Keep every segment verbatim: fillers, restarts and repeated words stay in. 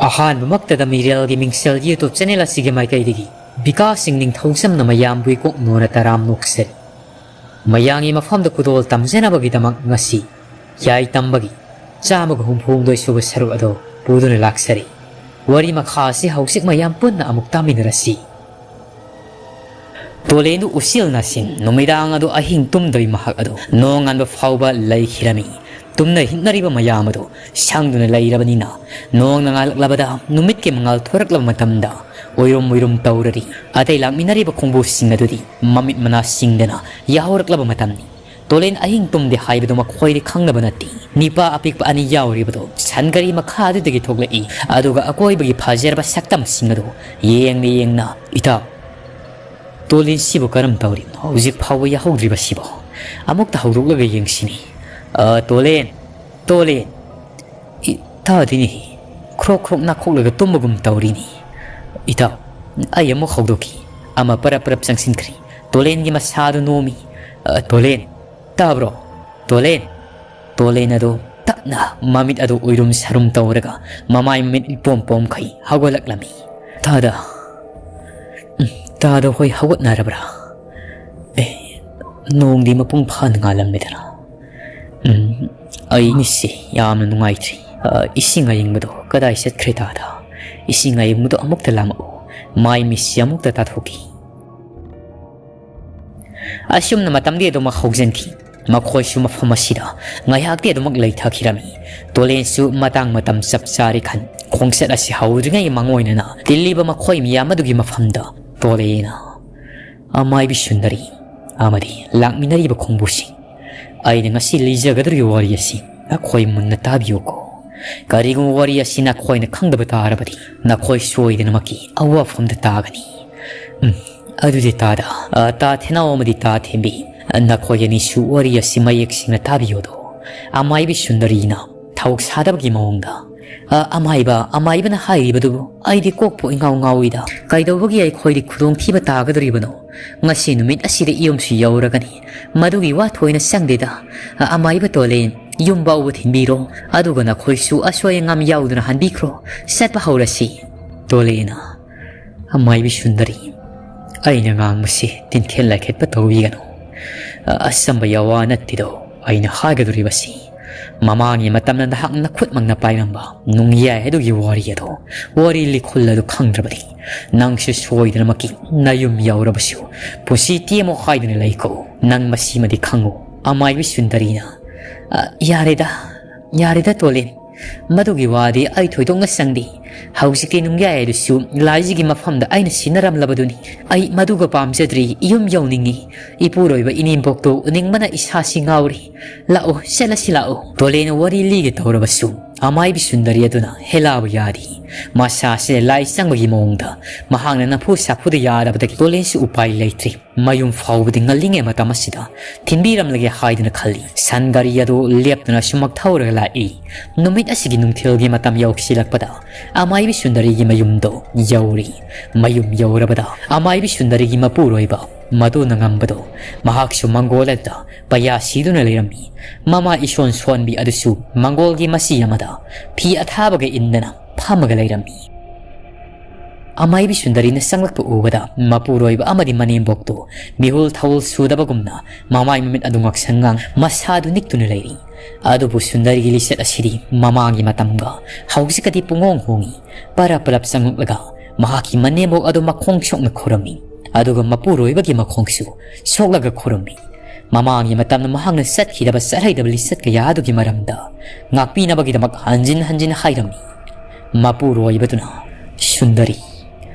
ꯑꯍꯥꯟꯕꯃꯛꯇꯗ ꯃꯤꯔꯦꯜꯒꯤ ꯃꯤꯡꯁꯦꯜ YouTube channel ꯑꯁꯤꯒꯤ ꯃꯥꯏꯀꯩꯗꯒꯤ ꯕꯤꯀꯥꯁ ꯁꯤꯡ ꯅꯤꯡꯊꯧꯖꯝꯅ ꯃꯌꯥꯝꯕꯨ ꯏꯀꯣꯛ ꯅꯣꯟꯅ ꯇꯔꯥꯝ ꯅꯣꯛꯆꯔꯤ꯫ ꯃꯌꯥꯝꯒꯤ ꯃꯐꯝꯗ ꯈꯨꯗꯣꯜ ꯇꯝꯖꯅꯕꯒꯤꯗꯃꯛ ꯉꯁꯤ ꯌꯥꯏ ꯇꯝꯕꯒꯤ ꯆꯥꯝꯃꯒ ꯍꯨꯝꯐꯨ ꯍꯨꯝꯗꯣꯏ ꯁꯨꯕ ꯁꯔꯨꯛ ꯑꯗꯨ ꯄꯨꯗꯨꯅ ꯂꯥꯛꯆꯔꯤ꯫ ꯋꯥꯔꯤ ꯃꯈꯥ ꯑꯁꯤ ꯍꯧꯖꯤꯛ ꯃꯌꯥꯝ ꯄꯨꯟꯅ ꯑꯃꯨꯛ ꯇꯥꯃꯤꯟꯅꯔꯁꯤ꯫ ꯇꯣꯂꯦꯟꯗꯨ ꯎꯆꯦꯜ ꯅꯥꯁꯤꯡ ꯅꯨꯃꯤꯗꯥꯡ ꯑꯗꯨ ꯑꯍꯤꯡ ꯇꯨꯝꯗꯕꯤ ꯃꯍꯥꯛ ꯑꯗꯨ ꯅꯣꯡꯉꯥꯟꯕ ꯐꯥꯎꯕ ꯂꯩꯈꯤꯔꯝꯃꯤ꯫ ꯇꯨꯝꯅ ꯍꯤꯞꯅꯔꯤꯕ ꯃꯌꯥꯝ ꯑꯗꯨ ꯁꯪꯗꯨꯅ ꯂꯩꯔꯕꯅꯤꯅ, ꯅꯣꯡꯅ ꯉꯥꯜꯂꯛꯂꯕꯗ ꯅꯨꯃꯤꯠꯀꯤ ꯃꯉꯥꯜ ꯊꯣꯔꯛꯂꯕ ꯃꯇꯝꯗ ꯎꯏꯔꯨꯝ ꯎꯏꯔꯨꯝ ꯇꯧꯔꯔꯤ꯫ ꯑꯇꯩ ꯂꯥꯛꯃꯤꯟꯅꯔꯤꯕ ꯈꯣꯡꯕꯨꯁꯤꯡ ꯑꯗꯨꯗꯤ ꯃꯃꯤꯠ ꯃꯅꯥ ꯁꯤꯡꯗꯅ ꯌꯥꯍꯧꯔꯛꯂꯕ ꯃꯇꯝꯅꯤ꯫ ꯇꯣꯂꯦꯟ ꯑꯍꯤꯡ ꯇꯨꯝꯗꯦ ꯍꯥꯏꯕꯗꯨ ꯃꯈꯣꯏꯗꯤ ꯈꯪꯗꯕ ꯅꯠꯇꯦ꯫ ꯅꯤꯄꯥ ꯑꯄꯤꯛꯄ ꯑꯅꯤ ꯌꯥꯎꯔꯤꯕꯗꯨ ꯁꯟꯒꯥꯔꯤ ꯃꯈꯥ ꯑꯗꯨꯗꯒꯤ ꯊꯣꯛꯂꯛꯏ, ꯑꯗꯨꯒ ꯑꯀꯣꯏꯕꯒꯤ ꯐꯖꯔꯕ ꯁꯛꯇꯝꯁꯤꯡ ꯑꯗꯨ ꯌꯦꯡꯅ ꯌꯦꯡꯅ, "ꯏꯇꯥꯎ, ꯇꯣꯂꯦꯟꯁꯤꯕꯨ ꯀꯔꯝ ꯇꯧꯔꯤꯕꯅꯣ? ꯍꯧꯖꯤꯛ ꯐꯥꯎꯕ ꯌꯥꯍꯧꯗ꯭ꯔꯤꯕꯁꯤꯕꯣ? ꯑꯃꯨꯛꯇ ꯍꯧꯗꯣꯛꯂꯒ ꯌꯦꯡꯁꯤꯅꯦ꯫ ꯑ, ꯇꯣꯂꯦꯟ, ꯇꯣꯂꯦꯟ!" ꯏ, ꯇꯥꯗꯦꯅꯦ꯫ ꯈ꯭ꯔꯣꯛ ꯈ꯭ꯔꯣꯛ ꯅꯥꯈꯣꯛꯂꯒ ꯇꯨꯝꯕꯒꯨꯝ ꯇꯧꯔꯤꯅꯤ꯫ ꯏꯇꯥꯎ, ꯑꯩ ꯑꯃꯨꯛ ꯍꯧꯗꯣꯛꯈꯤ꯫ ꯑꯃ ꯄꯔꯞ ꯄꯔꯞ ꯆꯪꯁꯤꯟꯈ꯭ꯔꯤ꯫ ꯇꯣꯂꯦꯟꯒꯤ ꯃꯁꯥꯗꯨ ꯅꯣꯝꯃꯤ꯫ "ꯑ, ꯇꯣꯂꯦꯟ, ꯇꯥꯕ꯭ꯔꯣ? ꯇꯣꯂꯦꯟ!" ꯇꯣꯂꯦꯟ ꯑꯗꯨ ꯇꯞꯅ ꯃꯃꯤꯠ ꯑꯗꯨ ꯎꯏꯔꯨꯝ ꯁꯥꯔꯨꯝ ꯇꯧꯔꯒ ꯃꯃꯥꯏ ꯃꯃꯤꯠ ꯏꯄꯣꯝ ꯄꯣꯝꯈꯩ ꯍꯧꯒꯠꯂꯛꯂꯝꯃꯤ꯫ "ꯇꯥꯗ, ꯎꯝ, ꯇꯥꯗ ꯍꯣꯏ ꯍꯧꯒꯠꯅꯔꯕ꯭ꯔꯥ? ꯑꯦ, ꯅꯣꯡꯗꯤ ꯃꯄꯨꯡ ꯐꯥꯅ ꯉꯥꯜꯂꯝꯃꯦꯗꯅ꯫ ꯎꯝ, ꯑꯩ ꯃꯤꯠꯁꯦ ꯌꯥꯝꯅ ꯅꯨꯡꯉꯥꯏꯇ꯭ꯔꯤ꯫ ꯑ, ꯏꯁꯤꯡ ꯑꯌꯤꯡꯕꯗꯣ ꯀꯗꯥꯏ ꯆꯠꯈ꯭ꯔꯦ ꯇꯥꯗ? ꯏꯁꯤꯡ ꯑꯌꯤꯡꯕꯗꯣ ꯑꯃꯨꯛꯇ ꯂꯥꯝꯃꯛꯎ꯫ ꯃꯥꯏ ꯃꯤꯠꯁꯤ ꯑꯃꯨꯛꯇ ꯇꯥꯊꯣꯛꯈꯤ꯫" ꯑꯁꯨꯝꯅ ꯃꯇꯝꯗꯤ ꯑꯗꯨꯃꯛ ꯍꯧꯖꯤꯟꯈꯤ꯫ ꯃꯈꯣꯏꯁꯨ ꯃꯐꯝ ꯑꯁꯤꯗ ꯉꯥꯏꯍꯥꯛꯇꯤ ꯑꯗꯨꯃꯛ ꯂꯩꯊꯈꯤꯔꯝꯃꯤ꯫ ꯇꯣꯂꯦꯟꯁꯨ ꯃꯇꯥꯡ ꯃꯇꯝ ꯆꯞ ꯆꯥꯔꯦ ꯈꯟ, ꯈꯣꯡꯆꯠ ꯑꯁꯤ ꯍꯧꯗ꯭ꯔꯤꯉꯩ ꯃꯥꯡꯑꯣꯏꯅꯅ ꯇꯤꯜꯂꯤꯕ ꯃꯈꯣꯏ ꯃꯤꯌꯥꯝ ꯑꯗꯨꯒꯤ ꯃꯐꯝꯗ ꯇꯣꯂꯦꯟꯅ ꯑꯃꯥꯏꯕꯤ ꯁꯨꯟꯗꯔꯤ ꯑꯃꯗꯤ ꯂꯥꯛꯃꯤꯟꯅꯔꯤꯕ ꯈꯣꯡꯕꯨꯁꯤꯡ, ꯑꯩꯅ ꯉꯁꯤ ꯂꯤꯖꯒꯗꯧꯔꯤꯕ ꯋꯥꯔꯤ ꯑꯁꯤ ꯅꯈꯣꯏ ꯃꯨꯟꯅ ꯇꯥꯕꯤꯌꯨꯀꯣ꯫ ꯀꯔꯤꯒꯨꯝꯕ ꯋꯥꯔꯤ ꯑꯁꯤ ꯅꯈꯣꯏꯅ ꯈꯪꯗꯕ ꯇꯥꯔꯕꯗꯤ, ꯅꯈꯣꯏ ꯁꯣꯏꯗꯅꯃꯛꯀꯤ ꯑꯋꯥꯐꯝꯗ ꯇꯥꯒꯅꯤ꯫ ꯎꯝ, ꯑꯗꯨꯗꯤ ꯇꯥꯗ, ꯑ, ꯇꯥ ꯊꯦꯅꯥꯎ ꯑꯃꯗꯤ ꯇꯥ ꯊꯦꯝꯕꯤ, ꯅꯈꯣꯏ ꯑꯅꯤꯁꯨ ꯋꯥꯔꯤ ꯑꯁꯤ ꯃꯌꯦꯛ ꯁꯦꯡꯅ ꯇꯥꯕꯤꯌꯨꯗꯣ꯫ ꯑꯃꯥꯏꯕꯤ ꯁꯨꯟꯗꯔꯤꯅ ꯊꯧ ꯁꯥꯗꯕꯒꯤ ꯃꯑꯣꯡꯗ, "ꯑ, ꯑꯃꯥꯏꯕ, ꯑꯃꯥꯏꯕꯅ ꯍꯥꯏꯔꯤꯕꯗꯨꯕꯨ ꯑꯩꯗꯤ ꯀꯣꯛꯄꯨ ꯏꯉꯥꯎ ꯉꯥꯎꯏꯗ꯫ ꯀꯩꯗꯧꯕꯒꯤ ꯑꯩꯈꯣꯏꯗꯤ ꯈꯨꯗꯣꯡꯊꯤꯕ ꯇꯥꯒꯗꯧꯔꯤꯕꯅꯣ? ꯉꯁꯤ ꯅꯨꯃꯤꯠ ꯑꯁꯤꯗ ꯌꯨꯝꯁꯨ ꯌꯧꯔꯒꯅꯤ꯫ ꯃꯗꯨꯒꯤ ꯋꯥ ꯊꯣꯏꯅ ꯆꯪꯗꯦꯗ꯫ ꯑ, ꯑꯃꯥꯏꯕ ꯇꯣꯂꯦꯟ, ꯌꯨꯝ ꯐꯥꯎꯕ ꯊꯤꯟꯕꯤꯔꯣ, ꯑꯗꯨꯒ ꯅꯈꯣꯏꯁꯨ ꯑꯁꯣꯏ ꯑꯉꯥꯝ ꯌꯥꯎꯗꯅ ꯍꯟꯕꯤꯈ꯭ꯔꯣ, ꯆꯠꯄ ꯍꯧꯔꯁꯤ꯫ ꯇꯣꯂꯦꯅ, "ꯑꯃꯥꯏꯕꯤ ꯁꯨꯟꯗꯔꯤ, ꯑꯩꯅ ꯉꯥꯡꯕꯁꯤ ꯇꯤꯟꯈꯦꯠ ꯂꯥꯏꯈꯦꯠꯄ ꯇꯧꯕꯤꯒꯅꯨ꯫ ꯑ-, ꯑꯆꯝꯕ ꯌꯥꯋꯥ ꯅꯠꯇꯦꯗꯣ ꯑꯩꯅ ꯍꯥꯏꯒꯗꯧꯔꯤꯕꯁꯤ꯫ ꯃꯃꯥꯡꯒꯤ ꯃꯇꯝꯗ ꯅꯍꯥꯛꯅ ꯈꯨꯠꯃꯛꯅ ꯄꯥꯏꯔꯝꯕ ꯅꯨꯡꯌꯥꯏ ꯑꯗꯨꯒꯤ ꯋꯥꯔꯤ ꯑꯗꯣ ꯋꯥꯔꯤ ꯂꯤꯈꯨꯜ ꯑꯗꯨ ꯈꯪꯗ꯭ꯔꯕꯗꯤ ꯅꯪꯁꯨ ꯁꯣꯏꯗꯅꯃꯛꯀꯤ ꯅꯌꯨꯝ ꯌꯧꯔꯕꯁꯨ ꯄꯨꯟꯁꯤ ꯇꯦꯝꯃꯣ ꯍꯥꯏꯗꯨꯅ ꯂꯩꯀꯣ꯫ ꯅꯪ ꯃꯁꯤꯃꯗꯤ ꯈꯪꯉꯨ꯫" ꯑꯃꯥꯏꯕꯤ ꯁꯨꯟꯗꯔꯤꯅ, "ꯑ, ꯌꯥꯔꯦꯗ, ꯌꯥꯔꯦꯗ ꯇꯣꯂꯦꯟ, ꯃꯗꯨꯒꯤ ꯋꯥꯗꯤ ꯑꯩ ꯊꯣꯏꯗꯣꯛꯅ ꯆꯪꯗꯦ꯫ ꯍꯧꯖꯤꯛꯀꯤ ꯅꯨꯡꯌꯥꯏ ꯑꯗꯨꯁꯨ ꯂꯥꯏꯖꯤꯒꯤ ꯃꯐꯝꯗ ꯑꯩꯅ ꯁꯤꯟꯅꯔꯝꯂꯕꯗꯨꯅꯤ꯫ ꯑꯩ ꯃꯗꯨꯒ ꯄꯥꯝꯖꯗ꯭ꯔꯤ, ꯌꯨꯝ ꯌꯧꯅꯤꯡꯉꯤ꯫ ꯏꯄꯨꯔꯣꯏꯕ ꯏꯅꯦꯝꯕꯣꯛꯇꯣ ꯎꯅꯤꯡꯕꯅ ꯏꯁꯥꯁꯤ ꯉꯥꯎꯔꯤ꯫ ꯂꯥꯛꯑꯣ, ꯆꯠꯂꯁꯤ ꯂꯥꯛꯑꯣ꯫" ꯇꯣꯂꯦꯟꯅ ꯋꯥꯔꯤ ꯂꯤꯒꯦ ꯇꯧꯔꯕꯁꯨ ꯑꯃꯥꯏꯕꯤ ꯁꯨꯟꯗꯔꯤ ꯑꯗꯨꯅ ꯍꯦꯂꯥꯕ ꯌꯥꯗꯦ꯫ ꯃꯁꯥꯁꯦ ꯂꯥꯏ ꯆꯪꯕꯒꯤ ꯃꯑꯣꯡꯗ ꯃꯍꯥꯛꯅ ꯅꯝꯐꯨ ꯁꯥꯐꯨꯗ ꯌꯥꯗꯕꯗꯒꯤ ꯇꯣꯂꯦꯟꯁꯨ ꯎꯄꯥꯏ ꯂꯩꯇ꯭ꯔꯦ꯫ ꯃꯌꯨꯝ ꯐꯥꯎꯕꯗꯤ ꯉꯜꯂꯤꯉꯩ ꯃꯇꯝ ꯑꯁꯤꯗ ꯊꯤꯟꯕꯤꯔꯝꯂꯒꯦ ꯍꯥꯏꯗꯨꯅ ꯈꯜꯂꯤ꯫ ꯁꯟ ꯒꯥꯔꯤ ꯑꯗꯨ ꯂꯦꯞꯇꯅ ꯁꯨꯃꯛ ꯊꯧꯔꯒ ꯂꯥꯛꯏ꯫ ꯅꯨꯃꯤꯠ ꯑꯁꯤꯒꯤ ꯅꯨꯡꯊꯤꯜꯒꯤ ꯃꯇꯝ ꯌꯧꯁꯤꯜꯂꯛꯄꯗ ꯑꯃꯥꯏꯕꯤ ꯁꯨꯟꯗꯔꯤꯒꯤ ꯃꯌꯨꯝꯗꯣ ꯌꯧꯔꯤ꯫ ꯃꯌꯨꯝ ꯌꯧꯔꯕꯗ ꯑꯃꯥꯏꯕꯤ ꯁꯨꯟꯗꯔꯤꯒꯤ ꯃꯄꯨꯔꯣꯏꯕ ꯃꯗꯨꯅ ꯉꯝꯕꯗꯣ ꯃꯍꯥꯛꯁꯨ ꯃꯪꯒꯣꯜ ꯑꯗꯨꯗ ꯄꯩꯌꯥ ꯁꯤꯗꯨꯅ ꯂꯩꯔꯝꯃꯤ꯫ ꯃꯃꯥ ꯏꯁꯣꯟ ꯁꯣꯟꯕꯤ ꯑꯗꯨꯁꯨ ꯃꯪꯒꯣꯜꯒꯤ ꯃꯆꯤ ꯑꯃꯗ ꯐꯤ ꯑꯊꯥꯕꯒ ꯏꯟꯗꯅ ꯐꯝꯃꯒ ꯂꯩꯔꯝꯃꯤ꯫ ꯑꯃꯥꯏꯕꯤ ꯁꯨꯟꯗꯔꯤꯅ ꯆꯪꯂꯛꯄ ꯎꯕꯗ ꯃꯄꯨꯔꯣꯏꯕ ꯑꯃꯗꯤ ꯃꯅꯦꯝꯕꯣꯛꯇꯨ ꯃꯤꯍꯨꯜ ꯊꯧꯜ ꯁꯨꯗꯕꯒꯨꯝꯅ ꯃꯃꯥꯏ ꯃꯃꯤꯠ ꯑꯗꯨ ꯉꯥꯛꯁꯪ ꯉꯥꯡ ꯃꯁꯥꯗꯨ ꯅꯤꯛꯇꯨꯅ ꯂꯩꯔꯤ꯫ ꯑꯗꯨꯕꯨ ꯁꯨꯟꯗꯔꯤꯒꯤ ꯂꯤꯆꯠ ꯑꯁꯤꯗꯤ ꯃꯃꯥꯡꯒꯤ ꯃꯇꯝꯒ ꯍꯧꯖꯤꯛꯀꯗꯤ ꯄꯨꯡꯍꯣꯡ ꯍꯣꯡꯉꯤ꯫ ꯄꯔꯞ ꯄꯔꯞ ꯆꯪꯂꯛꯂꯒ ꯃꯍꯥꯛꯀꯤ ꯃꯅꯦꯝꯕꯣꯛ ꯑꯗꯨ ꯃꯈꯣꯡ ꯁꯣꯛꯅ ꯈꯨꯔꯝꯃꯤ꯫ ꯑꯗꯨꯒ ꯃꯄꯨꯔꯣꯏꯕꯒꯤ ꯃꯈꯣꯡꯁꯨ ꯁꯣꯛꯂꯒ ꯈꯨꯔꯝꯃꯤ꯫ ꯃꯃꯥꯡꯒꯤ ꯃꯇꯝꯗ ꯃꯍꯥꯛꯅ ꯆꯠꯈꯤꯗꯕ ꯆꯠꯍꯩꯗꯕ ꯂꯤꯆꯠ ꯀꯌꯥ ꯑꯗꯨꯒꯤ ꯃꯔꯝꯗ ꯉꯥꯛꯄꯤꯅꯕꯒꯤꯗꯃꯛ ꯍꯟꯖꯤꯟ ꯍꯟꯖꯤꯟ ꯍꯥꯏꯔꯝꯃꯤ꯫ ꯃꯄꯨꯔꯣꯏꯕꯗꯨꯅ, "ꯁꯨꯟꯗꯔꯤ,